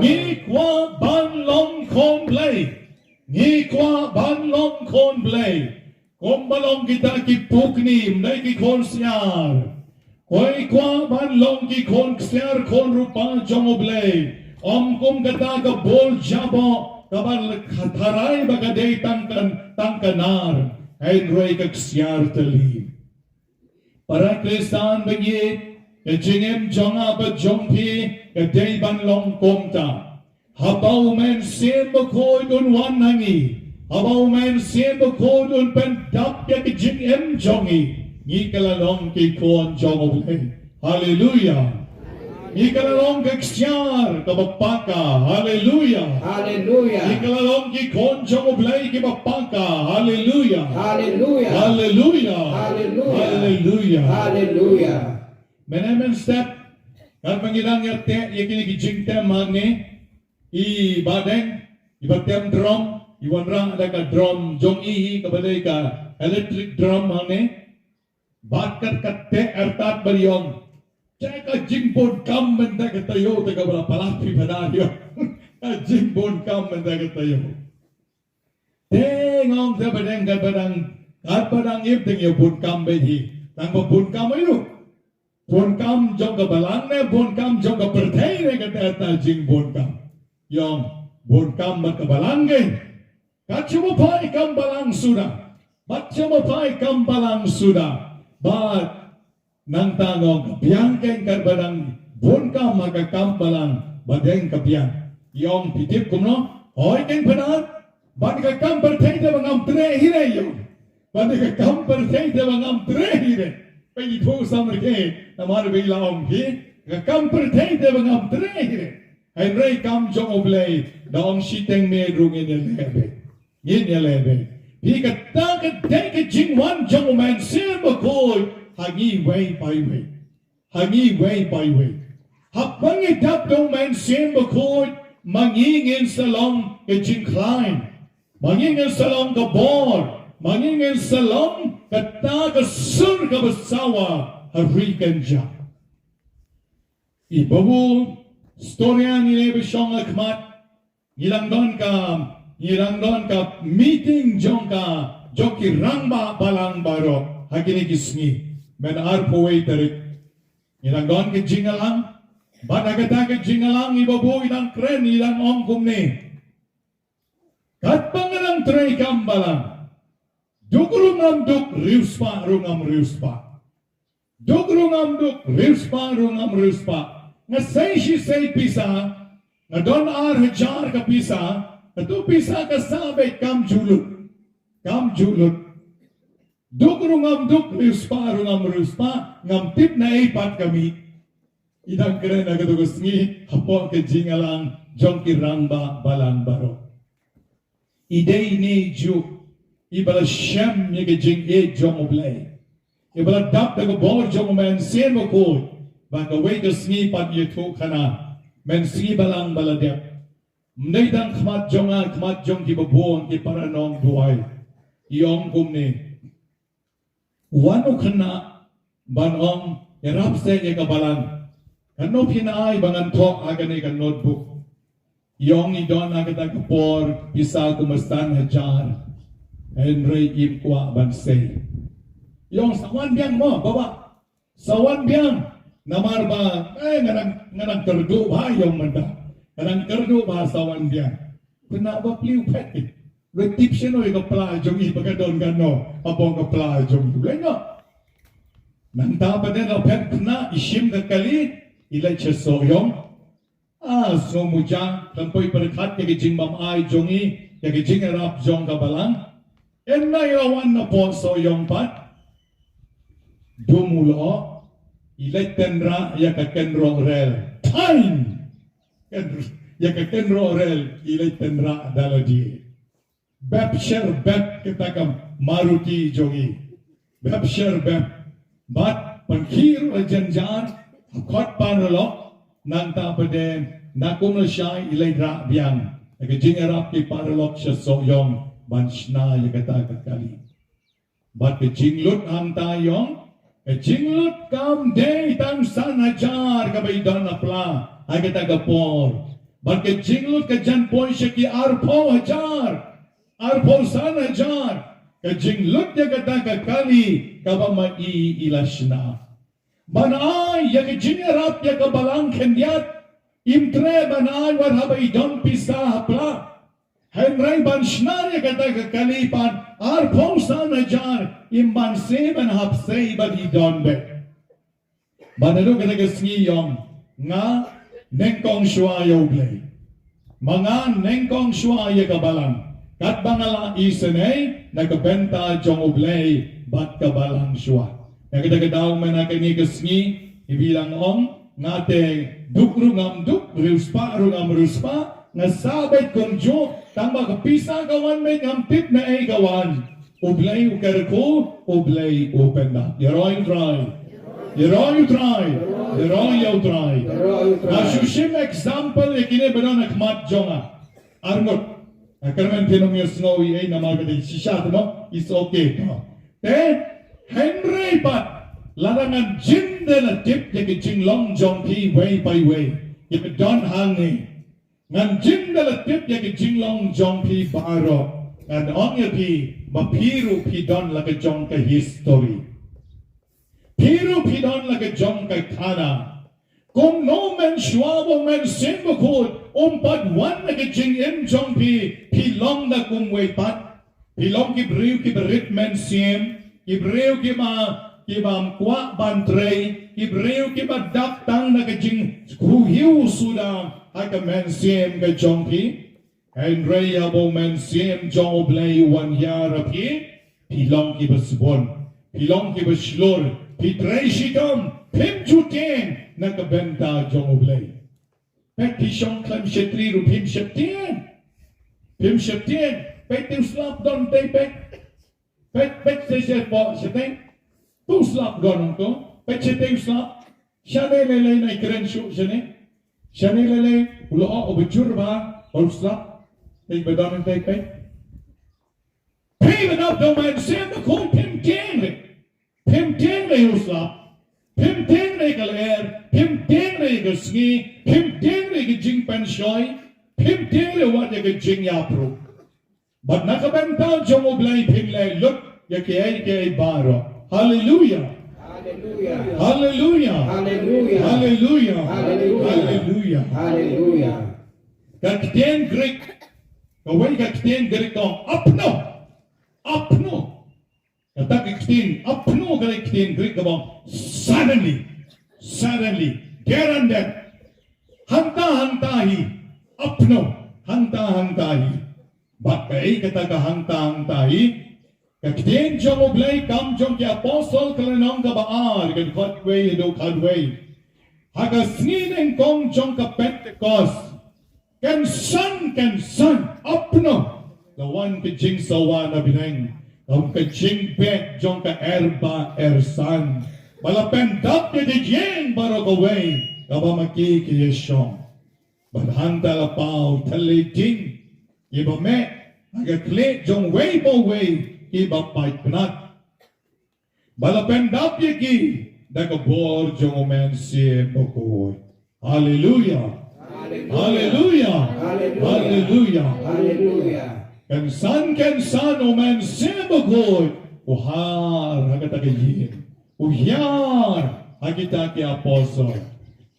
Ngi kwah ban long khun Blei. Ngi kwah ban long khun Blei. Kumba long kita ki pukni, ym dei ki khun siar. Ko kwah ban long ki khun ksiar khun rupa jong U Blei. Ym kum kata ka bul jaboh kaba tharai ba ka dei tang ka, tang ka nar, hynrei ka ksiar tylli. Para Khristan ba ïeit, ka jingim jong nga bad jong phi ka dei ban long kumta. Haba U Mynsiem Bakhuid un wan ha ngi, haba U Mynsiem Bakhuid un pyndap ïa ka jingim jong ngi, ngi ka la long ki khun jong U Blei. Haleluia. Ïa ka la long ka ksiar kaba paka. Haleluya. Haleluya. Ïa ka la long ki khun jong U Blei kiba paka. Haleluya. Haleluya. Haleluya. Haleluya. Haleluya. Haleluya. Mynne mynstep, katba ngi dang ïa teh ïa kine ki jingtem hangne, i Bah Deng, iba tem drum, i wanrah da ka drum jong i hi kaba dei ka electric drum hangne. Bad kat ka teh artat ba i ong, "Te ka jingbun kam mynta ka taïew te kaba la palat phi palat ïa." Ka jingbun kam mynta ka taïew. Te nga ong te Bah Deng, katba dang, katba dang ïa teng ïa bun kam beit hi. Tang ba bun kam aïu? Bun kam jong ka balang ne bun kam jong ka pyrthei ne, ka teh artat jingbun kam. I ong, bun kam bad ka balang keiñ. Kat shu ba phai kam balang suda. Bad shu ba phai kam balang suda. Bad nangta nga ong ka biang keiñ katba dang bun kam ha ka kam balang ba dang ka biang. I ong, phi tip kumno? Hoi keiñ palat. Ban ka kam pyrthei te ba ngam treh hi re ïa u. Ban ka kam pyrthei te ba ngam treh hi re. Peit i phu samrkhie namar ba i la ong hi. Ka kam pyrthei te ba ngam treh hi re. Hynrei kam jong U Blei, da ong shiteng miet ruh ngin ïa leh beit. Ngin ïa leh beit. Hi kata ka dei ka jingwan jong U Mynsiem Bakhuid ha ngi wei pa wei. Ha ngi wei pa wei. Haba ngi dap da U Mynsiem Bakhuid, ma ngi ngin sa long ka jingkhlaiñ. Ma ngi ngin sa long ka bor. Ma ngi ngin sa long kata ka sur kaba sawa ha ri kynja. I babu, storia ngi ne ba shong ha khmat, ngi dang don ka, ngi dang don ka meeting jong ka, jong ki rangbah balang baroh ha kine ki sngi, mynta arphew wei tarik. Ngi dang don ka jingïalang, bad ha kata ka jingïalang i babu i dang kren, i dang ong kumne. Katba nga dang trei kam balang, duk ruh ngam duk, riewspah ruh ngam riewspah. Duk ruh ngam duk, riewspah ruh ngam riewspah. Nga sei shi sei pisa, nga don ar hajar ka pisa, katu pisa ka sah beit, kam ju lut. Kam ju lut. Duk ruh ngam duk, riewspah ruh ngam riewspah, ngam tip naei pat ka mih. I dang kren ha katu ka sngi hapoh ka jingïalang jong ki rangbah balang baroh. I dei ine i juh iba la shem ïa ka jingïeit jong U Blei, iba la dap da ka bor jong U Mynsiem Bakhuid, ba kawei ka sngi pat ïathuh khana, mynsngi balang ba la dep. Ym dei tang khmat jong nga, khmat jong ki babun, ki para nongbuaid. I ong kumne. Wan u khynnah ban ong, ïarap seh ïa ka balang. Katno phin ai ba ngan thoh ha kane ka notebook. I ong i don ha kata ka por pisa kumba san hajar. Hynrei im kwah ban sei. I ong sa wan biang mo, baba. Sa wan biang. Namar ba, eh, nga dang, nga dang kyrduh bha, i ong mynta. Nga dang kyrduh bha, sa wan biang. Khynnah ba plie phet. Leit tip shano ïa ka pla jong i ba ka don kano hapoh ka pla jong i, leit noh. Nangta pat de la phet khynnah, i shim ka kali, i leit sha Sohiong. Ah, sngewmuja, kan poi pyrkhat ïa ka jingbym ai jong i ïa ka jingïarap jong ka balang. Hynrei la wan napoh Sohiong pat. Dum u lyoh, i leit tynrah ïa ka kynroh rel. Time! Ïa ka kynroh rel, i leit tynrah da lade. Bep sher bep kata ka Maruti jong i. Bep sher bep. Bad pynkhih ruh ha jynjar, ha khot paralok, nangta pat de, na kum lashai i leit rah biang. Ïa ka jingïarap ki paralok sha Sohiong, ban shna ïa kata ka kali. Bad ka jinglut hangta i ong, ka jinglut kam dei tang san hajar kaba i don ha pla ha kata ka por. Bad ka jinglut ka jan poi sha ki arphew hajar, arphew san hajar. Ka jinglut ïa kata ka kali kaba ma i i la shna. Ban ai ïa ka jingïarap ïa ka balang khyndiat, im treh ban ai wat haba i don pisa ha pla. Hynrei ban shna ïa kata ka kali pat arphew san hajar, im banse ban hap sei bad i don beit. Bad naduh kata ka sngi i ong, nga nyngkong shuwa ïa U Blei. Ma nga nyngkong shuwa ïa ka balang. Katba nga la isynei na ka bynta jong U Blei bad ka balang shuwa. Na kata ka daw mynta kane ka sngi, i ba dang ong, Nga te duk ruh ngam duk, riewspah ruh ngam riewspah, nga sah beit kumjuh, tang ba ka pisa ka wan beit ngam tip naei ka wan. U Blei u kyrkhu, U Blei u pyndap. Ïaroh ïa U Trai. Ïaroh ïa U Trai. Ïaroh ïa U Trai. Nga shu shim example ïa kine ba don ha khmat jong nga. Arngut. Nga kyrmen phin ym ïohsngew ei ei namar ka dei shisha te mo. It's okay to. Te hynrei pat lada ngan jin da la tip ïa ka jinglong jong phi wei pa wei. Ïa ka don hangne. Ngan jin da la tip ïa ka jinglong jong phi baroh. Ngan ong ïa phi ba phi ruh phi don la ka jong ka history. Phi ruh phi don la ka jong ka khana. Kumno mynshuwa ba u Mynsiem Bakhuid um pat wan na ka jingim jong phi, phi long da kumwei pat. Phi long ki briew kiba rit mynsiem, ki briew kiba, kiba ym kwah ban trei, ki briew kiba dap tang na ka jingkhuhiuh suda ha ka mynsiem ka jong phi. Hynrei haba u Mynsiem jong U Blei u wan hiar ha phi, phi long kiba sbun, phi long kiba shlur, phi trei shitom, phim ju tieng na ka bynta jong U Blei. Peit phi shong khlem shatri ruh phim sheptieng. Phim sheptieng, peit te u slap don te peit. Peit, peit shatei shatei. Tu slap don hangto. Peit shatei slap. Shane lei lei nai kren shuh shane. Shane lei lei u lyoh uba jur bha u slap. Peit ba don hangtei peit. Phi ba dap da u Mynsiem Bakhuid phim tieng re. Phim tieng re u slap. Phim tieng re ka lyer. Phim tieng re ka sngi. Phim tieng re ka jingpynshoi. Phim tieng re wat ïa ka jingïap ruh. Bad na ka bynta jong U Blei phin leh lut ïa kiei kiei baroh. Haleluya. Haleluya. Haleluya. Haleluya. Ka ktien Greek, kawei ka ktien Greek ka ong apno. Apno. Kata ka ktien apno ka ktien Greek kaba ong suddenly. Suddenly. There and then. Hangta hangta hi. Apno. Hangta hangta hi. Bad kaei kata ka hangta hangta hi? Ka ktien jong U Blei Kam jong ki Apostol ka lynnong kaba ar, ka dkhot wei haduh khatwei. Ha ka sngi nyngkong jong ka Pentekost, kynsan kynsan apno la wan ka jingsawa na bneng, kum ka jingbeh jong ka erba ersan, ba la pyndap ïa ka ïing baroh kawei kaba ma ki ki ïashong. Bad hangta la paw thylliej ding kiba meh ha ka khlieh jong uwei pa uwei kiba pait pnat. Ba la pyndap ïa ki da ka bor jong u Mynsiem Bakhuid. Haleluya. Haleluya. Haleluya. Haleluya. Kynsan kynsan u Mynsiem Bakhuid u hiar ha kata ka ïing. U hiar ha kita ki apostol.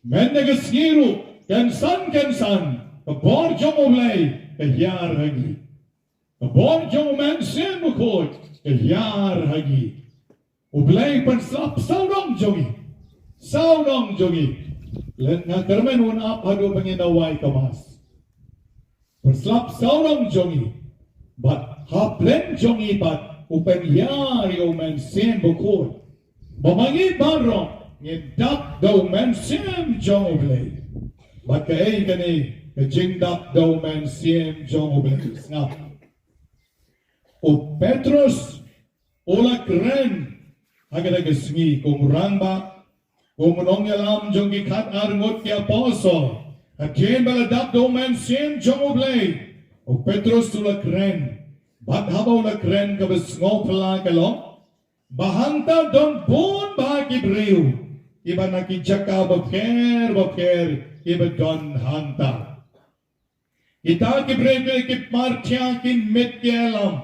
Mynta ka sngi ruh, kynsan kynsan, ka bor jong U Blei ka hiar ha ngi. Ka bor jong u Mynsiem Bakhuid ka hiar ha ngi. U Blei pynslap sawdong jong ngi. Sawdong jong ngi. Leit nga kyrmen un ap haduh ba ngin da wai ka Mass. Pynslap sawdong jong ngi. Bad ha pleng jong ngi pat u pynhiar ïa u Mynsiem Bakhuid. Ba ma ngi baroh ngin dap da u Mynsiem jong U Blei. Bad kaei kane ka jingdap da u Mynsiem jong U Blei? Sngap. U Petrus u la kren ha kata ka sngi kum u rangbah, kum u nongïalam jong ki khatar ngut ki apostol. Hadien ba la dap da u Mynsiem jong U Blei, u Petrus u la kren. Bad haba u la kren, kaba sngewphylla ka long ba hangta don bun bah ki briew kiba na ki jaka bapher bapher kiba don hangta. Kita ki briew ki Parthia, ki Mid, ki Elam,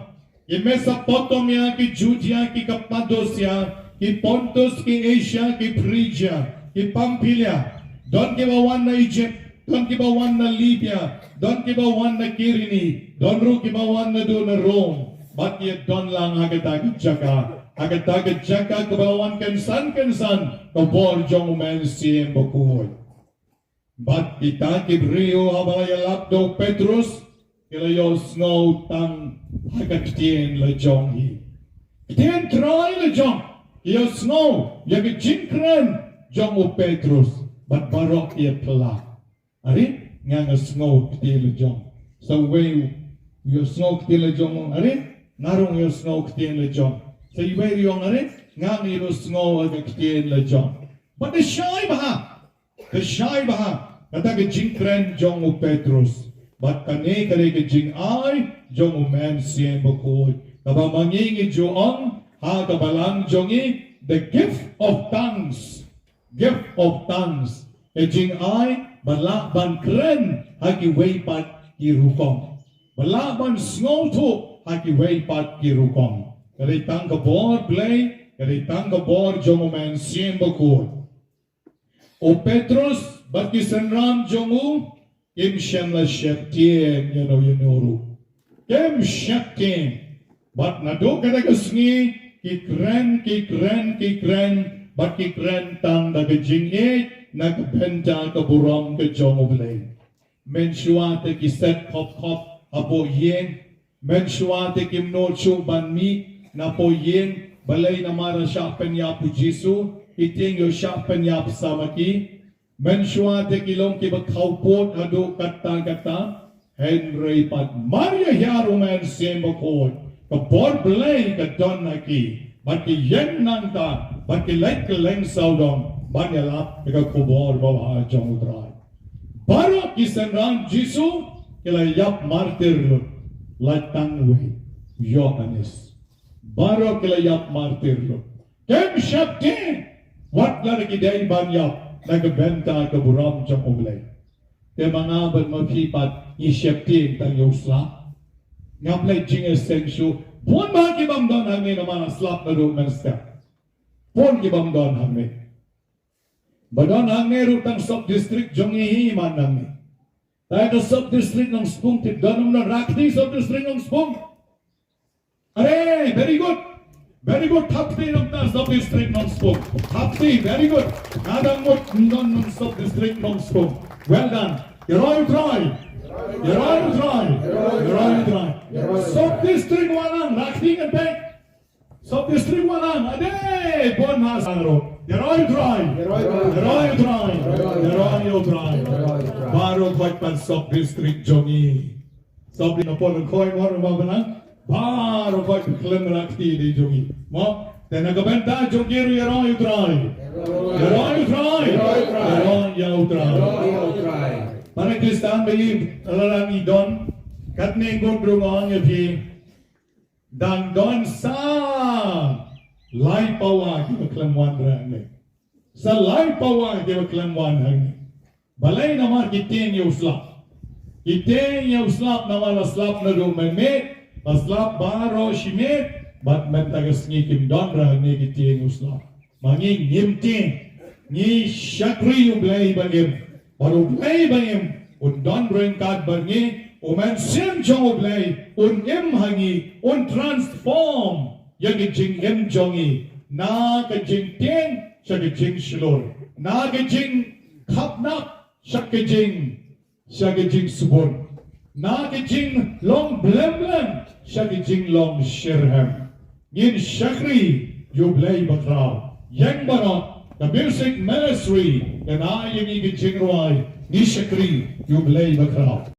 ki Mesopotamia, ki Judea, ki Kapadosia, ki Pontus, ki Asia, ki Phrygia, ki Pamphylia. Don kiba wan na Egypt, don kiba wan na Libya, don kiba wan na Kirene, don ruh kiba wan naduh na Rom. Bad ki don lang ha kata ka jaka, ha kata ka jaka kaba la wan kynsan kynsan ka bor jong u Mynsiem Bakhuid. Bad kita ki briew haba la ïalap da u Petrus, ki la ïohsngew tang ha ka ktien la jong hi. Ktien Trai la jong, ki ïohsngew ïa ka jingkren jong u Petrus. Bad baroh ki ïa pla. Are, nga nga sngew ktien la jong. Sa uwei u ïa sngew ktien la jong, are, nga ruh nga sngew ktien la jong. Sa uwei u ong, are, nga nga ïa sngew ka ktien la jong. Bad da shai bha. Da shai bha. Kata ka jingkren jong u Petrus. Bad kane ka dei ka jingai jong u Mynsiem Bakhuid. Kaba ma ngi ngi ju ong ha ka balang jong ngi, the gift of tongues. Gift of tongues. Ka jingai ba lah ban kren ha kiwei pat ki rukom. Ba lah ban sngewthuh ha kiwei pat ki rukom. Ka dei tang ka bor Blei, ka dei tang ka bor jong u Mynsiem Bakhuid. U Petrus bad ki synran jong u kim shym la sheptieng ïa no ïa no ruh. Kim sheptieng. Bad naduh kata ka sngi ki kren, ki kren, ki kren, bad ki kren tang da ka jingïeit na ka bynta ka burom ka jong u Blei. Mynshuwa te ki set khop khop hapoh ïing. Mynshuwa te kim nud shuh ban mih napoh ïing, balei? Namar shah pynïap u Jisu, ki tieng ïoh shah pynïap sa ma ki. Mynshuwa te ki long kiba khawpud haduh katta katta. Hynrei pat mar ïa hiar u Mynsiem Bakhuid, ka bor Blei ka don ha ki. Bad ki ïeng nangta, bad ki leit kylleng sawdong ban ïalap ïa ka khubor babha jong u Trai. Baroh ki synran Jisu ki la ïap martir lut, lait tang uwei, Ïoannis. Baroh ki la ïap martir lut. Kim sheptieng wat la ki dei ban ïap na ka bynta ka burom jong u Blei. Te ma nga bad ma phi pat ngi sheptieng tang ïa u slap. Ngam leh jingïaseng shuh. Bun ba ki bym don hangne namar slap naduh mynstep. Bun ki bym don hangne. Ba don hangne ruh tang sub district jong ngi hi man hangne. Te ka sub district Nongspung te don ym don, rakti sub district Nongspung. Are, very good. Very good. Thap kti nangta sub district Nongspung. Thap kti, very good. Nga dang mut ym don nang sub district Nongspung. Well done. Ïaroh ïa u Trai. Ïaroh ïa u Trai. Ïaroh ïa u Trai. Sub district Wanang, rakti ngan peit. Sub district Wanang, ade, bun ha sangro. Ïaroh ïa u Trai. Ïaroh ïa u Trai. Ïaroh ïa u Trai. Baroh khoit pan sub district jong ngi. Sub district na pol khoi ngor ma bana. Baroh khoit khlem rakti de jong ngi. Mo, te na ka bynta jong ki ruh ïaroh ïa u Trai. Ïaroh ïa u Trai. Ïaroh ïa u Trai. Para Khristan ba ngi la ngi don. Katne ngut ruh nga ong ïa phi. Dang don sa lai pawa kiba khlem wan rangne. Sa lai pawa kiba khlem wan hangne. Balei? Namar ki tieng ïa u slap. Ki tieng ïa u slap namar la slap naduh mynmiet, la slap baroh shi miet, bad mynta ka sngi kim don rangne ki tieng ïa u slap. Ma ngi ngim tieng, ngi shakri ïa u Blei ba im. Bad u Blei ba im un don ryngkat bad ngi, u Mynsiem jong u Blei un im ha ngi, un transform ïa ka jingim jong ngi, na ka jingtieng sha ka jingshlur, na ka jingkhapnap sha ka jing sha ka jingsbun, na ka jinglong blem blem sha ka jinglong shitrhem. Ngin shakri ïa u Blei bakhraw. Ïeng baroh, ka music ministry kan ai ïa ngi ka jingrwai, ngi shakri ïa u Blei bakhraw.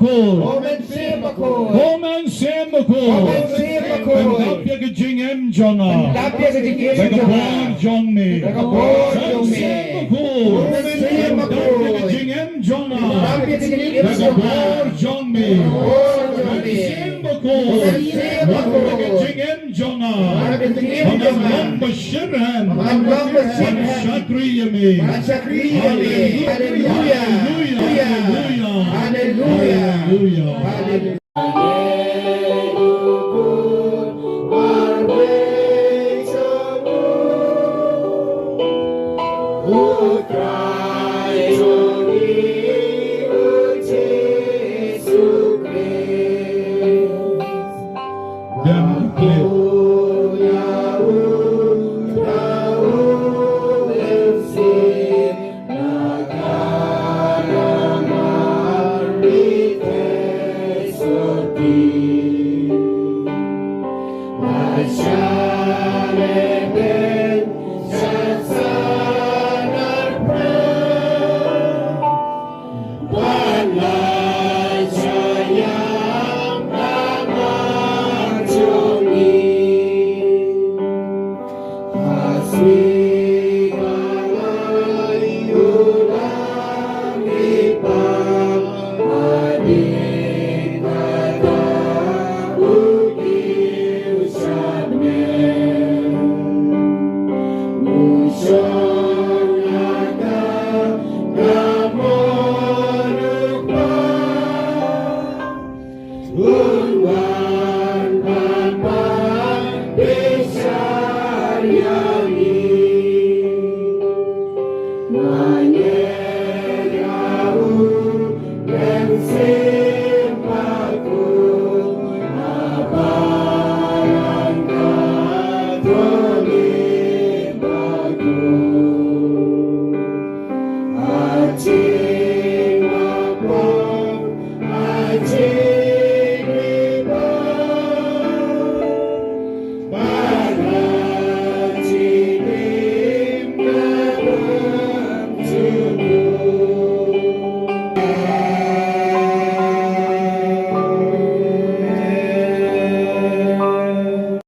Bakhuid. Ko Mynsiem Bakhuid. Ko Mynsiem Bakhuid. Ko Mynsiem Bakhuid. Pyndap ïa ka jingim jong nga. Pyndap ïa ka jingim jong nga. Da ka bor jong me. Da ka bor jong me. Ko Mynsiem Bakhuid. Ko Mynsiem Bakhuid. Pyndap ïa ka jingim jong nga. Pyndap ïa ka jingim jong nga. Da ka bor jong me. Da ka bor jong me. Ko Mynsiem Bakhuid. Ko Mynsiem Bakhuid. Pyndap ïa ka jingim jong nga. Ba ngan long ba shyrkhei. Ba ngan long ba shyrkhei. Ban shakri ïa me. Ban shakri ïa me. Haleluya. Haleluya. Haleluya. Haleluya. Dem klik.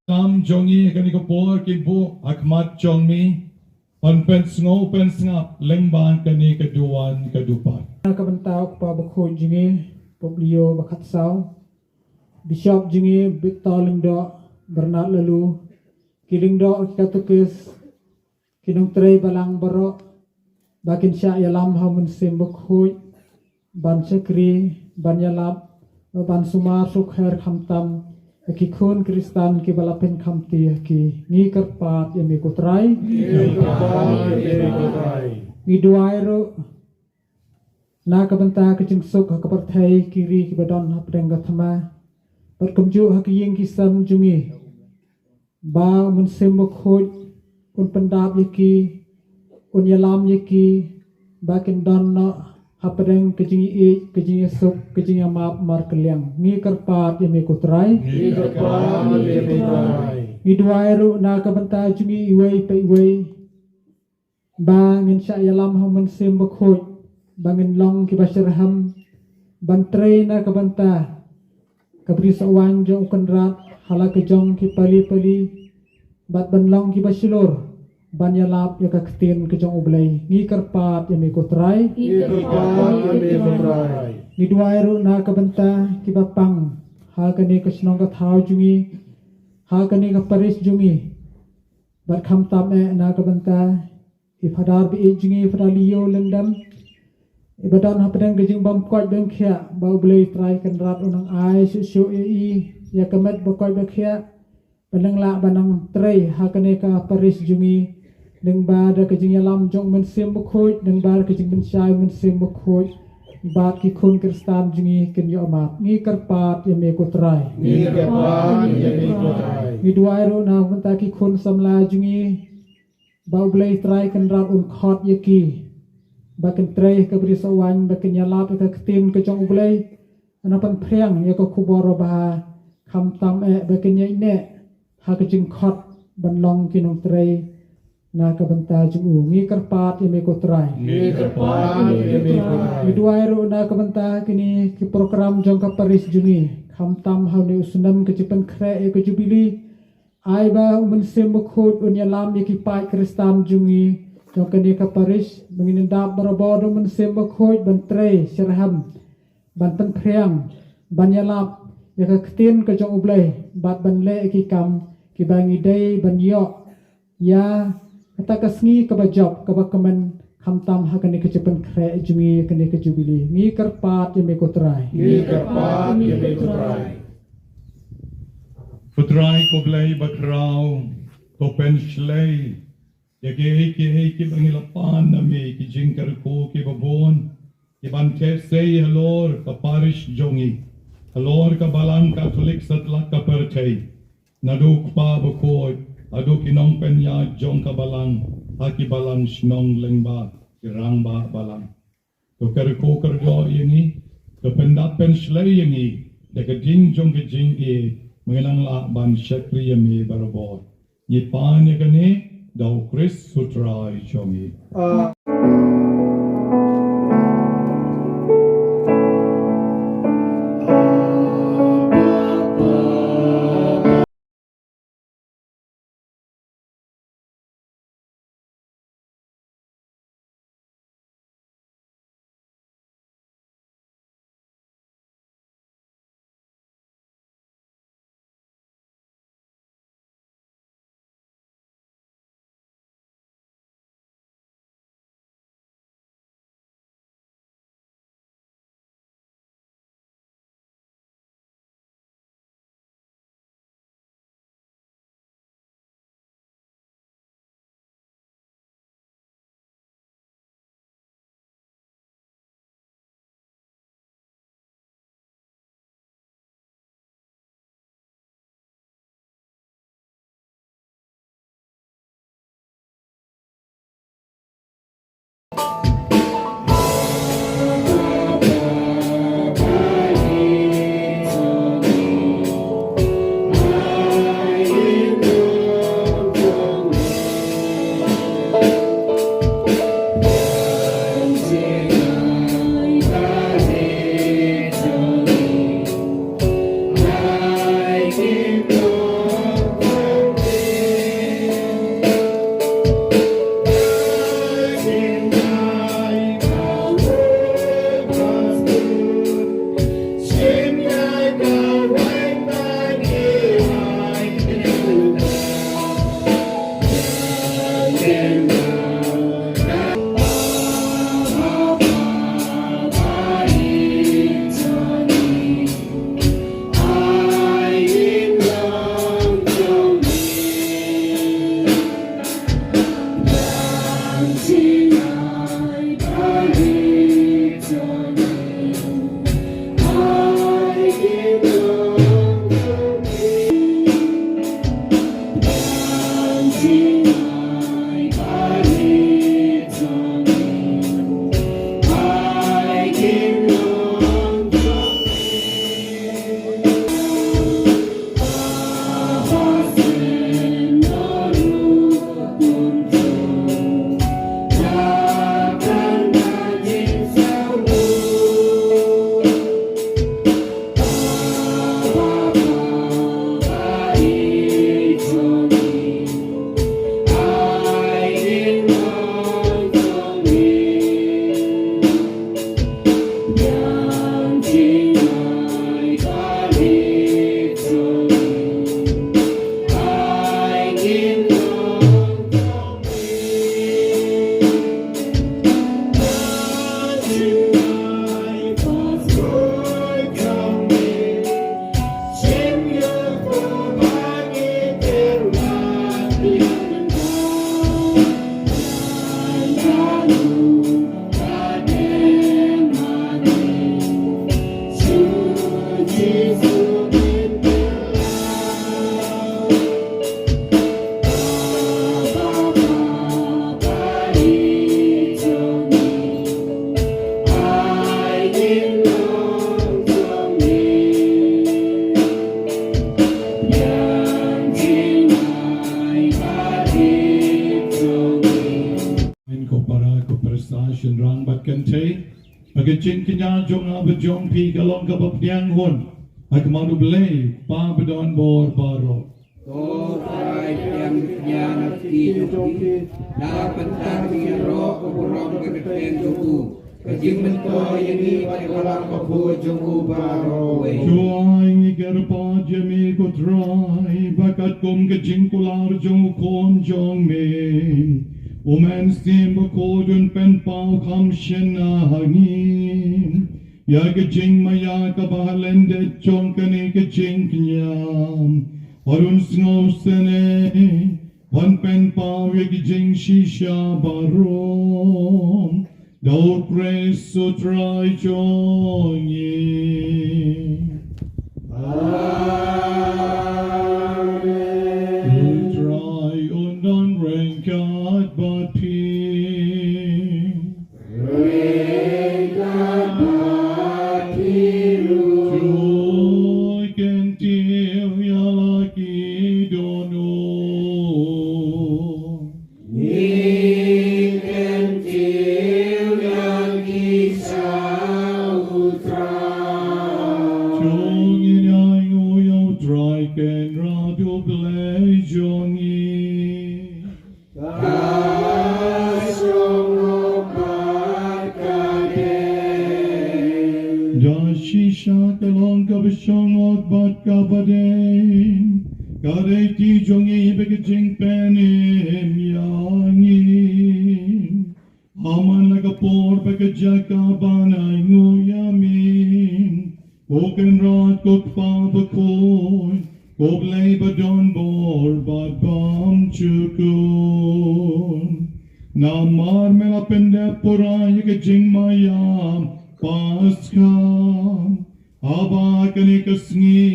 Kam jong ngi ha kane ka por ki buh ha khmat jong me. Ban pynsngew pynsngap lyngba kane ka duwan ka dupat. Na ka bynta u kpa bakhuid jong ngi, Pope Leo ba khatsaw, Bishop jong ngi Victor Lyngdoh Bernard Laloo, ki lyngdoh ki katekis, ki nongtrei balang baroh, ba kin shah ïalam ha u Mynsiem Bakhuid, ban shakri, ban ïalap, ban sumar sukher khamtam ïa ki khun Khristan kiba la pynkham ti ïa ki. Ngi kyrpad ïa me ko Trai. Ngi kyrpad ïa me ko Trai. Ngi duwai ruh na ka bynta ka jingsuk ha ka pyrthei, ki ri kiba don hapdeng ka thma, bad kumjuh ha ki ïing ki sem jong ngi. Ba u Mynsiem Bakhuid un pyndap ïa ki, un ïalam ïa ki, ba kin don noh hapdeng ka jingïeit, ka jingïasuk, ka jingïamap markylliang. Ngi kyrpad ïa me ko Trai. Ngi kyrpad ïa me ko Trai. Ngi duwai ruh na ka bynta jong ngi iwei pa iwei, ba ngin shah ïalam ha u Mynsiem Bakhuid, ba ngin long kiba shitrhem ban trei na ka bynta ka bri sohwaiñ jong u Kynrad ha la ka jong ki pali pali, bad ban long kiba shlur ban ïalap ïa ka ktien ka jong U Blei. Ngi kyrpad ïa me ko Trai. Ngi kyrpad ïa me ko Trai. Ngi duwai ruh na ka bynta kiba pang ha kane ka shnong ka thaw jong ngi, ha kane ka paris jong ngi, bad khamtam eh na ka bynta i Phadar ba ïeit jong ngi, Phadar Leo Lyngdoh, iba don hapdeng ka jingbymkoit byngkhiah, ba U Blei Trai Kynrad un nang ai shuh shuh ïa i ïa ka met ba koit ba khiah, ba nang lah ban nang trei ha kane ka paris jong ngi, lyngba da ka jingïalam jong u Mynsiem Bakhuid, lyngba da ka jingpynshai u Mynsiem Bakhuid, bad ki khun Khristan jong ngi kin ïoh map. Ngi kyrpad ïa me ko Trai. Ngi kyrpad ïa me ko Trai. Ngi duwai ruh na ka bynta ki khun samla jong ngi, ba U Blei Trai Kynrad un khot ïa ki, ba kin trei ha ka bri sohwaiñ, ba kin ïalap ïa ka ktien ka jong U Blei, ban pynphriang ïa ka khubor babha, khamtam eh ba kin ïaineh ha ka jingkhot ban long ki nongtrei na ka bynta jong u. Ngi kyrpad ïa me ko Trai. Ngi kyrpad ïa me ko Trai. Ngi duwai ruh na ka bynta kine ki program jong ka parish jong ngi, khamtam ha une u snem ka jingpynkhreh ïa ka jubili. Ai ba u Mynsiem Bakhuid un ïalam ïa ki paid Khristan jong ngi jong kane ka parish, ba ngin ïadap barabor da u Mynsiem Bakhuid ban trei shitrhem, ban pynphriang, ban ïalap ïa ka ktien ka jong U Blei, bad ban leh ïa ki kam kiba ngi dei ban ïoh ïa kata ka sngi kaba jop kaba kmen, khamtam ha kane ka jingpynkhreh jong ngi ïa kane ka jubili. Ngi kyrpad ïa me ko Trai. Ngi kyrpad ïa me ko Trai. Ko Trai ko Blei bakhraw, to pynshlei ïa kiei kiei kiba ngi la pan na me, ki jingkyrkhu kiba bun kiban theh sei halor ka parish jong ngi, halor ka Balang Katholik satlak ka pyrthei. Naduh u Kpa Bakhuid haduh ki nongpynïaid jong ka Balang ha ki balang shnong lyngba ki rangbah balang. To kyrkhu kyrdoh ïa ngi, to pyndap pynshlei ïa ngi da ka ding jong ka jingïeit, ba ngin nang lah ban shakri ïa me barabor. Ngi pan ïa kane da U Khrist U Trai jong ngi. Kynthei, ba ka jingkñia jong nga bad jong phi ka long kaba pdiang hun ha khmat U Blei, Kpa badonbor baroh. Ko Trai, pdiang ka jingkñia na ka kti jong phi, na ka bynta ka jingïaroh ka burom ka kyrteng jong u, ka jingmyntoi ïa ngi bad ïa ka long ka buh jong u baroh kawei. To ai ngi kyrpad ïa me ko Trai, ba katkum ka jingkular jong u Khun jong me, U Mynsiem Bakhuid, un pynpaw kham shin ha ngi ïa ka jingmaïa kaba ha lyndet jong kane ka jingkñia, bad un sngewsynei ban pynpaw ïa ka jingshisha baroh, da U Khrist U Trai jong ngi. Amen. U Trai un don ryngkat bad phi. Ryngkat bad phi ruh. To kyntiew ïa la ki dohnud. Ngi kyntiew ïa ngi sha U Trai. To ngin ïa ainguh ïa U Trai Kynrad U Blei jong ngi. Ka shong bad ka dei. Da shisha ka long kaba shong bad kaba dei. Ka dei kti jong ngi bad ka jingpynim ïa ngi. Ha man la ka por bad ka jaka ban ainguh ïa me, ko Kynrad, ko Kpa bakhuid, ko Blei badonbor bad bymjukut. Namar me la pyndep pura ïa ka jingmaïa Paskha, haba ha kane ka sngi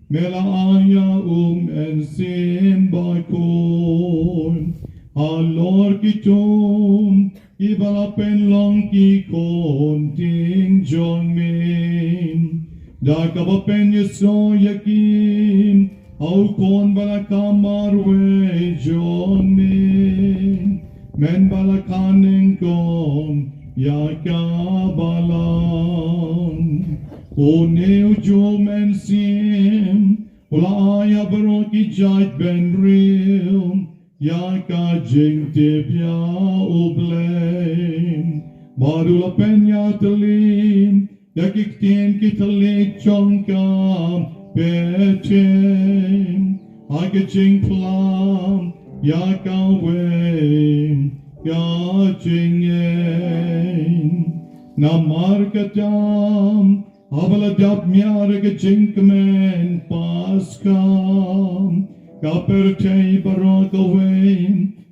me la ai ïa U Mynsiem Bakhuid halor ki tum, kiba la pynlong ki khun ktien jong me. Da kaba pynïasoh ïa ki ha u Khun ba la kha marwei jong me, men ba la kha nyngkong ïa ka balang. Une u juh mynsiem u la ai ïa baroh ki jaitbynriew ïa ka jingtip ïa U Blei. Bad u la pynïatylli ïa ki ktien ki thylliej jong ka pyrthei ha ka jingphla ïa kawei ka jingngeit. Namar kata, haba la dap miar ïa ka jingkmen Paskha, ka pyrthei baroh kawei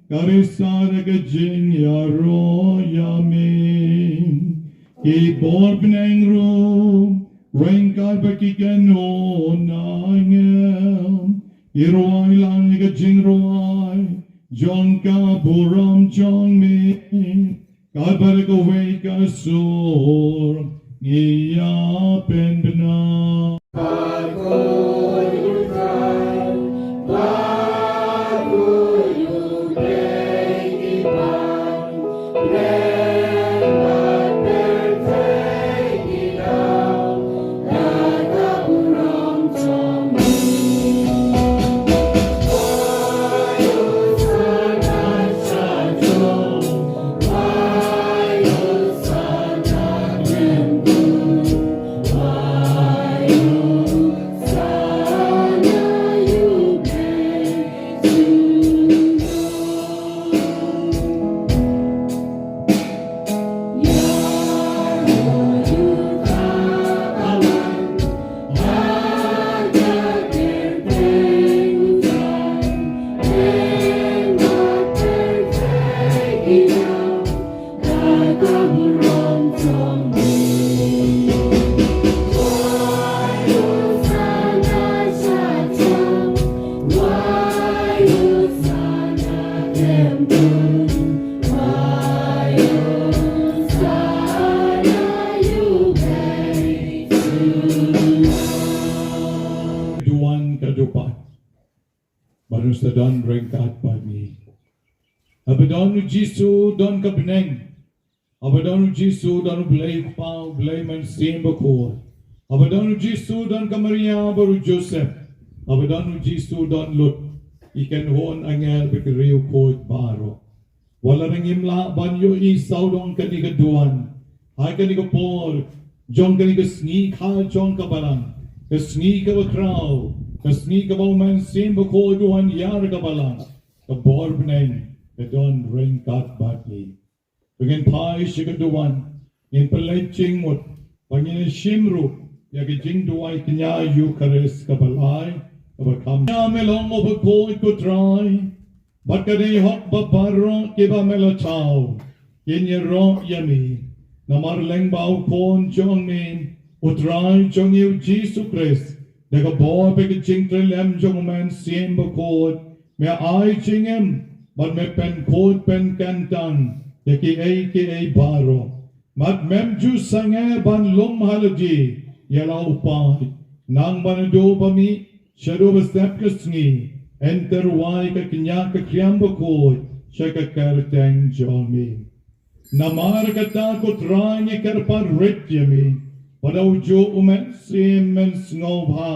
ka risa da ka jingïaroh ïa me. Ki bor bneng ruh ryngkat bad ki kynhun angel ki rwai lang ïa ka jingrwai jong ka burom jong me. Katba da kawei ka sur ngi ïa pynbna. Duwan ka dupat. Bad un sa don ryngkat bad ngi. Haba don u Jisu, don ka bneng. Haba don u Jisu don u Blei Kpa, u Blei Mynsiem Bakhuid. Haba don u Jisu don ka Maria bad u Joseph. Haba don u Jisu don lut ki kynhun angel bad ki riewkhuid baroh. Wat la ngim lah ban ïohi sawdong kane ka duwan ha kane ka por jong kane ka sngi kha jong ka Balang, ka sngi kaba khraw, ka sngi kaba u Mynsiem Bakhuid u wan ïar ka Balang, ka bor bneng ka don ryngkat bad ngi. Ba ngin phai sha ka duwan, ngin pynleit jingmut, ba ngin shim ruh ïa ka jingduwai kñia Eukharist kaba lai, kaba kham. Ïa me long, O Bakhuid ko Trai, bad ka dei hok ba baroh kiba me la thaw kin ïaroh ïa me. Namar lyngba u Khun jong me, u Trai jong ngi u Jisu Khrist, da ka bor bad ka jingtrei lem jong u Mynsiem Bakhuid, me ai jingim bad me pynkhuid pynkyntang ïa kiei kiei baroh. Bad mem ju sangeh ban lum ha lade ïa la u paid, nang ba naduh ba mih shaduh ba sep ka sngi, yn tyrwa ïa ka kñia ka khriam bakhuid sha ka kyrteng jong me. Namar kata ko Trai ngi kyrpad rit ïa me, ba da ujuh u Mynsiem men sngewbha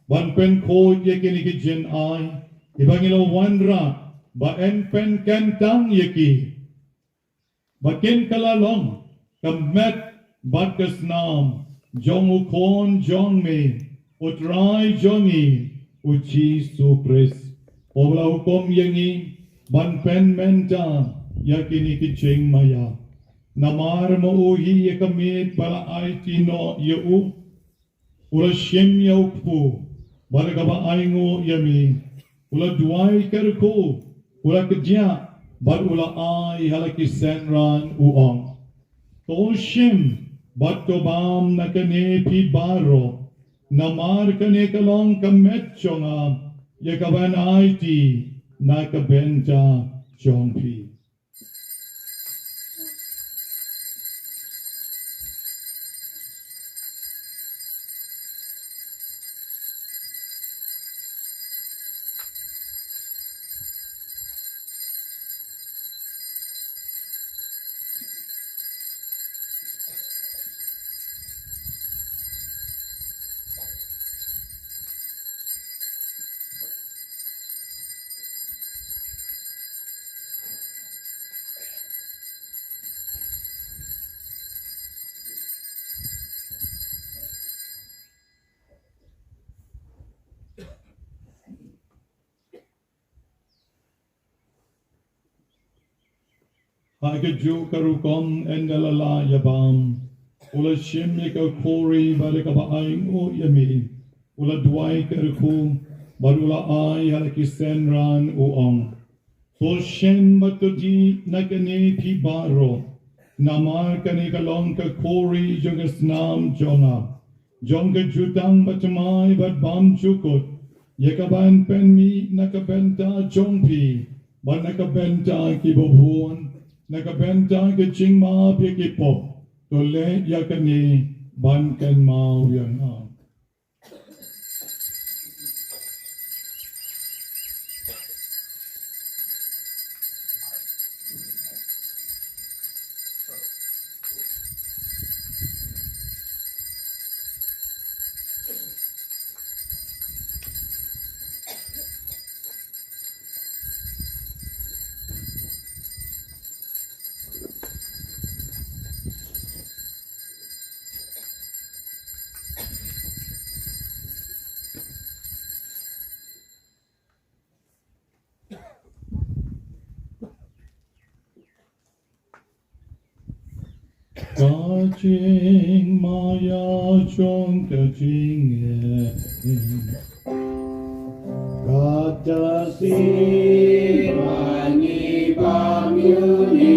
ban pynkhuid ïa kine ki jingai kiba ngi la wanrah, ba yn pynkyntang ïa ki, ba kin kylla long ka met bad ka snam jong u Khun jong me, u Trai jong ngi u Jisu Khrist, uba la hukum ïa ngi ban pynmynta ïa kine ki jingmaïa. Namar ma u hi ïa ka miet ba la aiti noh ïa u, u la shim ïa u kpu bad kaba ainguh ïa me, u la duwai kyrkhu, u la kdiah bad u la ai ha la ki synran, u ong: To shim bad to bam na kane phi baroh, namar kane ka long ka met jong nga, ïa kaban aiti na ka bynta jong phi. Ha kajuh ka rukom ynda la lah ïa bam, u la shim ïa ka khuri bad kaba ainguh ïa me, u la duwai kyrkhu bad u la ai ha la ki synran, u ong: To shim bad to dih na kane phi baroh, namar kane ka long ka khuri jong ka snam jong nga, jong ka jutang bathymmai bad bymjukut, ïa kaban pynmih na ka bynta jong phi bad na ka bynta kiba bun, na ka bynta ka jingmap ïa ki pop. To leh ïa kane ban kynmaw ïa nga. Ka jingmaïa jong ka jingngeit. Kata si mani bam ïu ni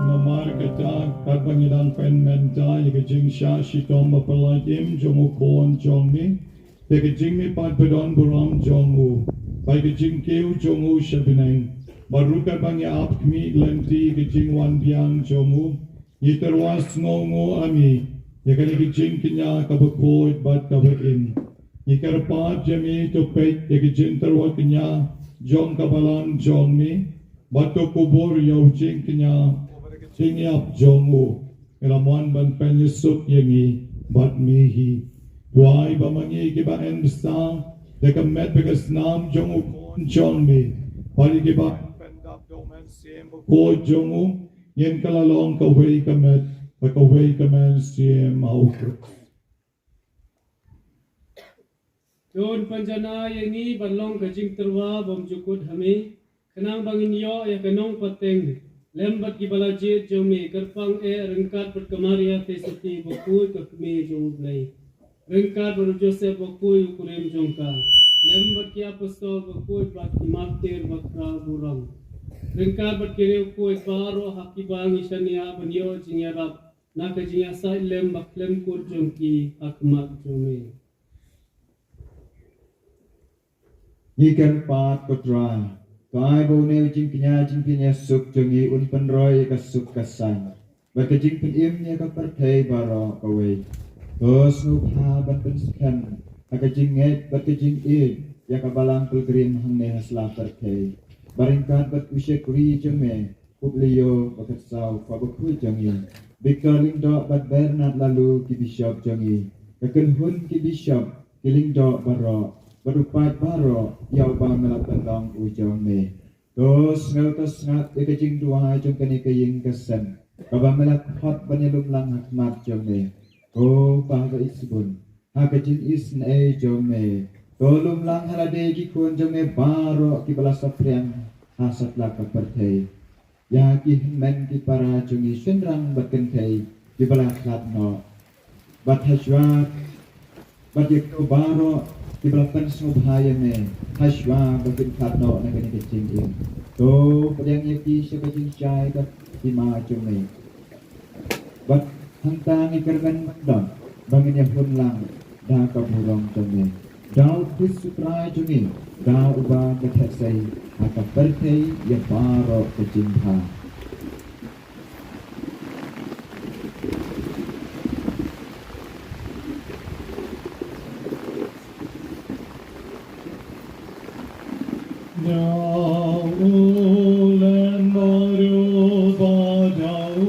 Namar kata, katba ngi shitom ba pynlait im jong u khun jong me, te ka jingmihpat ba don burom jong u, bad ka jingkiew jong u sha bneng, bad ruh katba ngi ap khmih lynti ka jingwan biang jong u, ngi tyrwa sngewnguh ïa me ïa kane ka jingkñia kaba khuid bad kaba im. Ngi kyrpad ïa me to peit ïa ka jingtyrwa kñia jong ka balang jong me, bad to kubur ïa u jingkñia, jingïap jong u. Ngi la mon ban pynïasuk ïa ngi bad me hi. Duwai ba ma ngi kiba ïeng bsa da ka met bad ka snam jong u khun jong me, bad ïa kiba pyndap da u Mynsiem Bakhuid jong u, ngin kylla long kawei ka met bad kawei ka mynsiem ha u Khrist. To un pynjanai ïa ngi ban long ka jingtyrwa bymjukut ha me, khnang ba ngin ïoh ïa ka nongpateng lem bad kiba la jied jong me, kyrpang eh ryngkat bad ka Maria Theisotti bakhuid ka Kmie jong U Blei, ryngkat bad u Joseph bakhuid u kurim jong ka, lem bad ki apostol bakhuid bad ki martir bakhraw burom, ryngkat bad ki riewkhuid baroh ha kiba ngi shaniah ban ïoh jingïarap na ka jingïasaid lem bakhlem kut jong ki ha khmat jong me. Ngi kyrpad, ko Trai, to ai ba une u jingkñia jingpynïasuk jong ngi un pynroi ïa ka suk ka saiñ bad ka jingpynim ïa ka pyrthei baroh kawei. To sngewbha ban pynskhem ha ka jingngeit bad ka jingïeit ïa ka balang pilgrim hangne ha sla pyrthei, ba ryngkat bad u shakri jong me, Pope Leo ba khatsaw, Pope bakhuid jong ngi, Victor Lyngdoh bad Bernard Laloo ki bishop jong ngi, ka kynhun ki bishop, ki lyngdoh baroh, bad u paid baroh ïa uba me la pynlong u jong me. To sngew, to sngap ïa ka jingduwai jong kane ka ïing ka sem kaba me la khot ban ïalum lang ha khmat jong me. Ko Pa ba isbun, ha ka jingisynei jong me, to lum lang ha lade ki khun jong me baroh kiba la saphriang ha satlak ka pyrthei. Ïa ki hynmen ki para jong ngi shynrang bad kynthei kiba la khlad noh, bad hashwa, bad ïa kito baroh kiba la pynsngewbha ïa me hashwa ba kin khlad noh na kane ka jingim. To pdiang ïa ki sha ka jingshai ka hima jong me. Bad hangta ngi kyrmen don ba ngin ïa hun lang da ka burom jong me, da u Khrist u Trai jong ngi, da uba ka theh sei ha ka pyrthei ïa baroh ka jingbha. Da u lem baru ba da u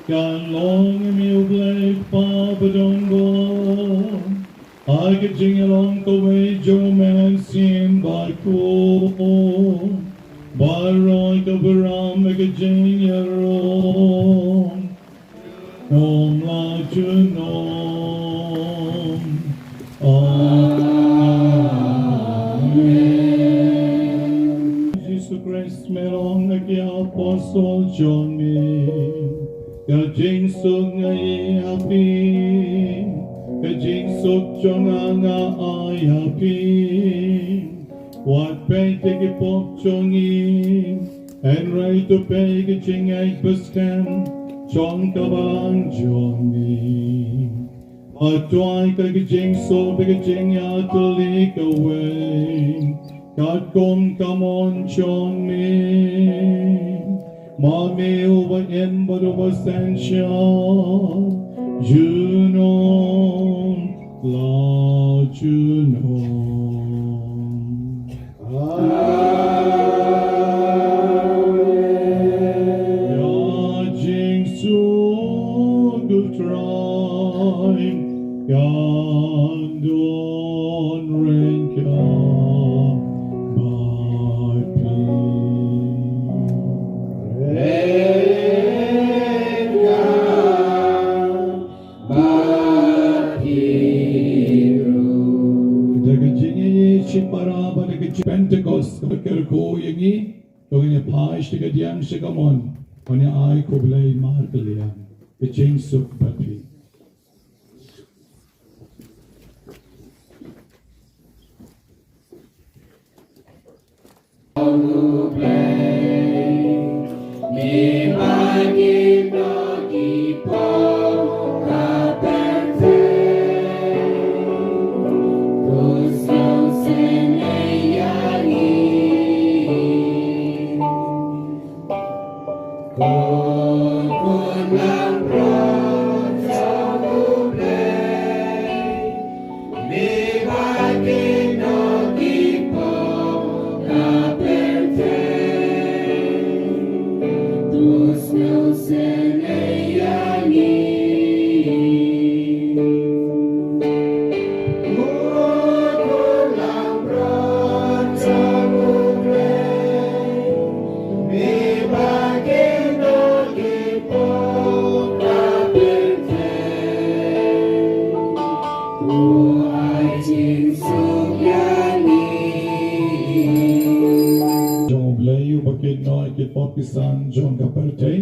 kan long ïa me u Blei Kpa ba don bor. Ha ka jingïalong kawei jong u Mynsiem Bakhuid, baroh ka burom bad ka jingïarap. Junom la junom. Amen. Jisu Khrist me long ha ki apostol jong me, ka jingsuk nga ai ha phi, ka jingsuk jong nga nga ai ha phi. Wat peit ïa ki pop jong ngi, hynrei to peit ïa ka jingngeit ba skhem jong ka balang jong ngi. Bad to ai ka jingsuk bad ka jingïatylli kawei, katkum ka mon jong me. Ma me uba im bad uba synshar, junom la junom. Amen. Ïa jingsuk u Trai kan don ryngkat bad phi. Ryngkat bad phi ruh. Da ka jingïeit shipara bad da ka jing Pentekost kaba kyrkhu ïa ngi, to ngin ïa phai sha ka diang sha ka mon, ban ïa ai khublei markylliang. Ka jingsuk bad phi. Ki noi ki pop ki san jong ka pyrthei,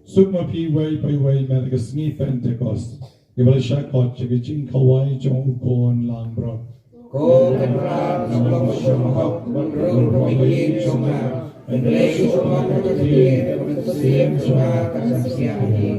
suk ma phi uwei pa uwei mynta ka sngi Pentekost. Kiba la shah khot sha ka jingkhawai jong u Khun langbrot. Ko Kynrad, long sngewbha ban rung rung ïing jong nga, ban leh sngewbha ka ktien ka mynsiem jong nga kan sa ïa hi.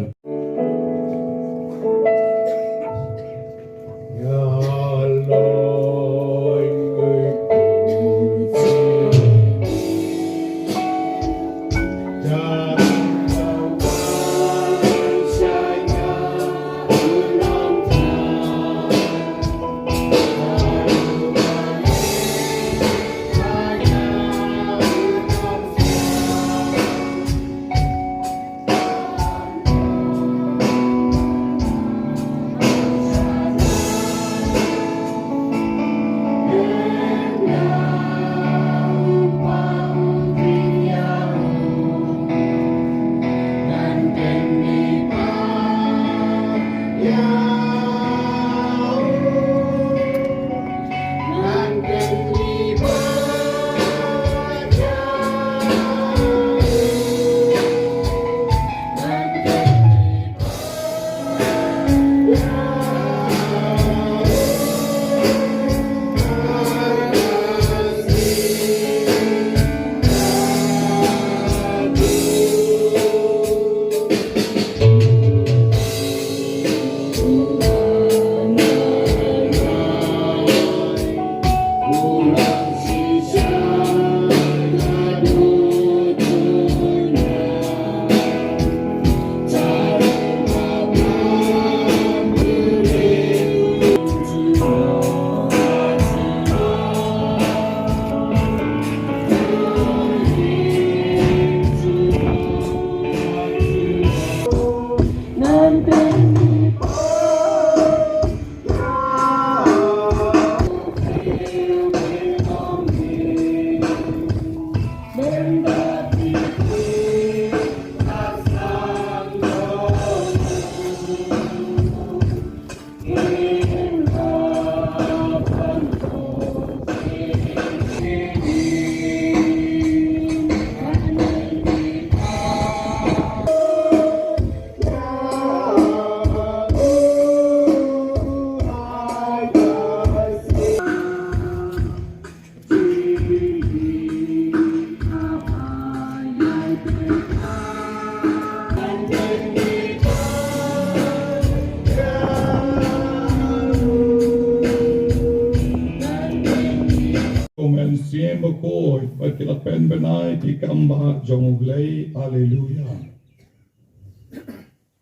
U Mynsiem Bakhuid, bad ki la pynbna ïa ki kam bah jong U Blei. Haleluya.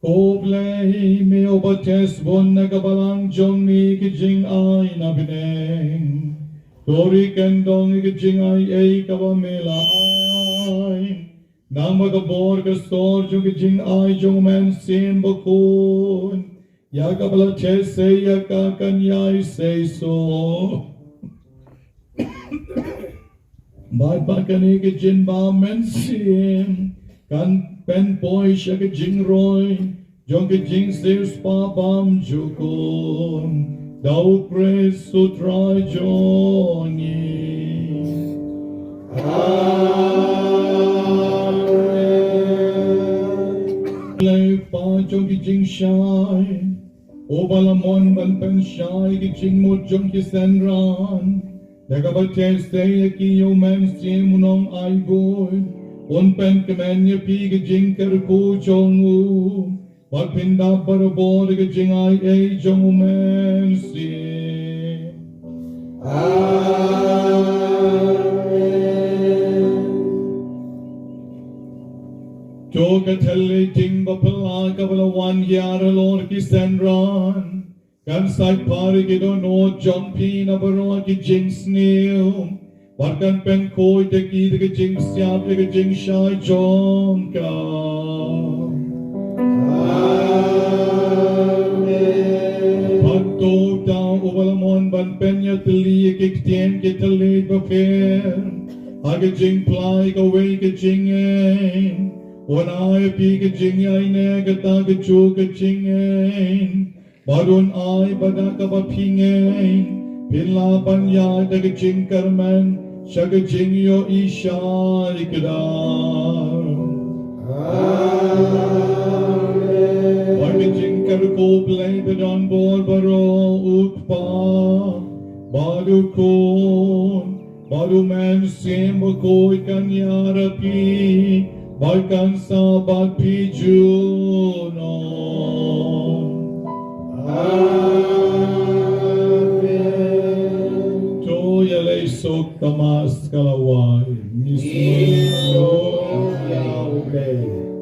Ko Blei, me uba test bun na ka balang jong ngi ki jingai na bneng. To ri kyndong ïa ka jingaiei kaba me la ai. Nangba ka bor ka sor jong ka jingai jong U Mynsiem Bakhuid, ïa kaba la test sei ïa ka kan ïai sei suk. Bad ba kane ka jingbam mynsiem kan pynpoi sha ka jingroi jong ka jingsiewspah bymjukut. Da U Khrist U Trai jong ngi. Amen. Blei Pa jong ki jingshai, uba la mon ban pynshai ki jingmut jong ki synran, da kaba test sei ïa ki ïa U Mynsiem U Nongainguh, un pynkmen ïa phi ka jingkyrkhu jong u, bad phin dap barabor da ka jingaiei jong U Mynsiem. Amen. To ka thylliej ding baphylla kaba la wan ïalor ki synran, kan sait phar ïa ki dohnud jong phi na baroh ki jingsniew, bad kan pynkhuid ïa ki da ka jingsiap ïa ka jingshai jong ka. Amen. Bad to uta uba la mon ban pynïatylli ïa ki ktien ki thylliej bapher ha ka jingphla ïa kawei ka jingngeit, un ai ïa phi ka jingïaineh kata kajuh ka jingngeit. Bad un ai ba da kaba phi ngeit phin lah ban ïaid da ka jingkyrmen Sha ka jingïohi shai kdar. Amen. Bad ka jingkyrkhu Blei ba don bor baroh, u Kpa bad u Khun bad u Mynsiem Bakhuid, kan ïa rap ïa phi bad kan sah bad phi junom. Amen. To ïaleh suk ka Mass ka la wai. Ngi sngewthuh ïa U Blei.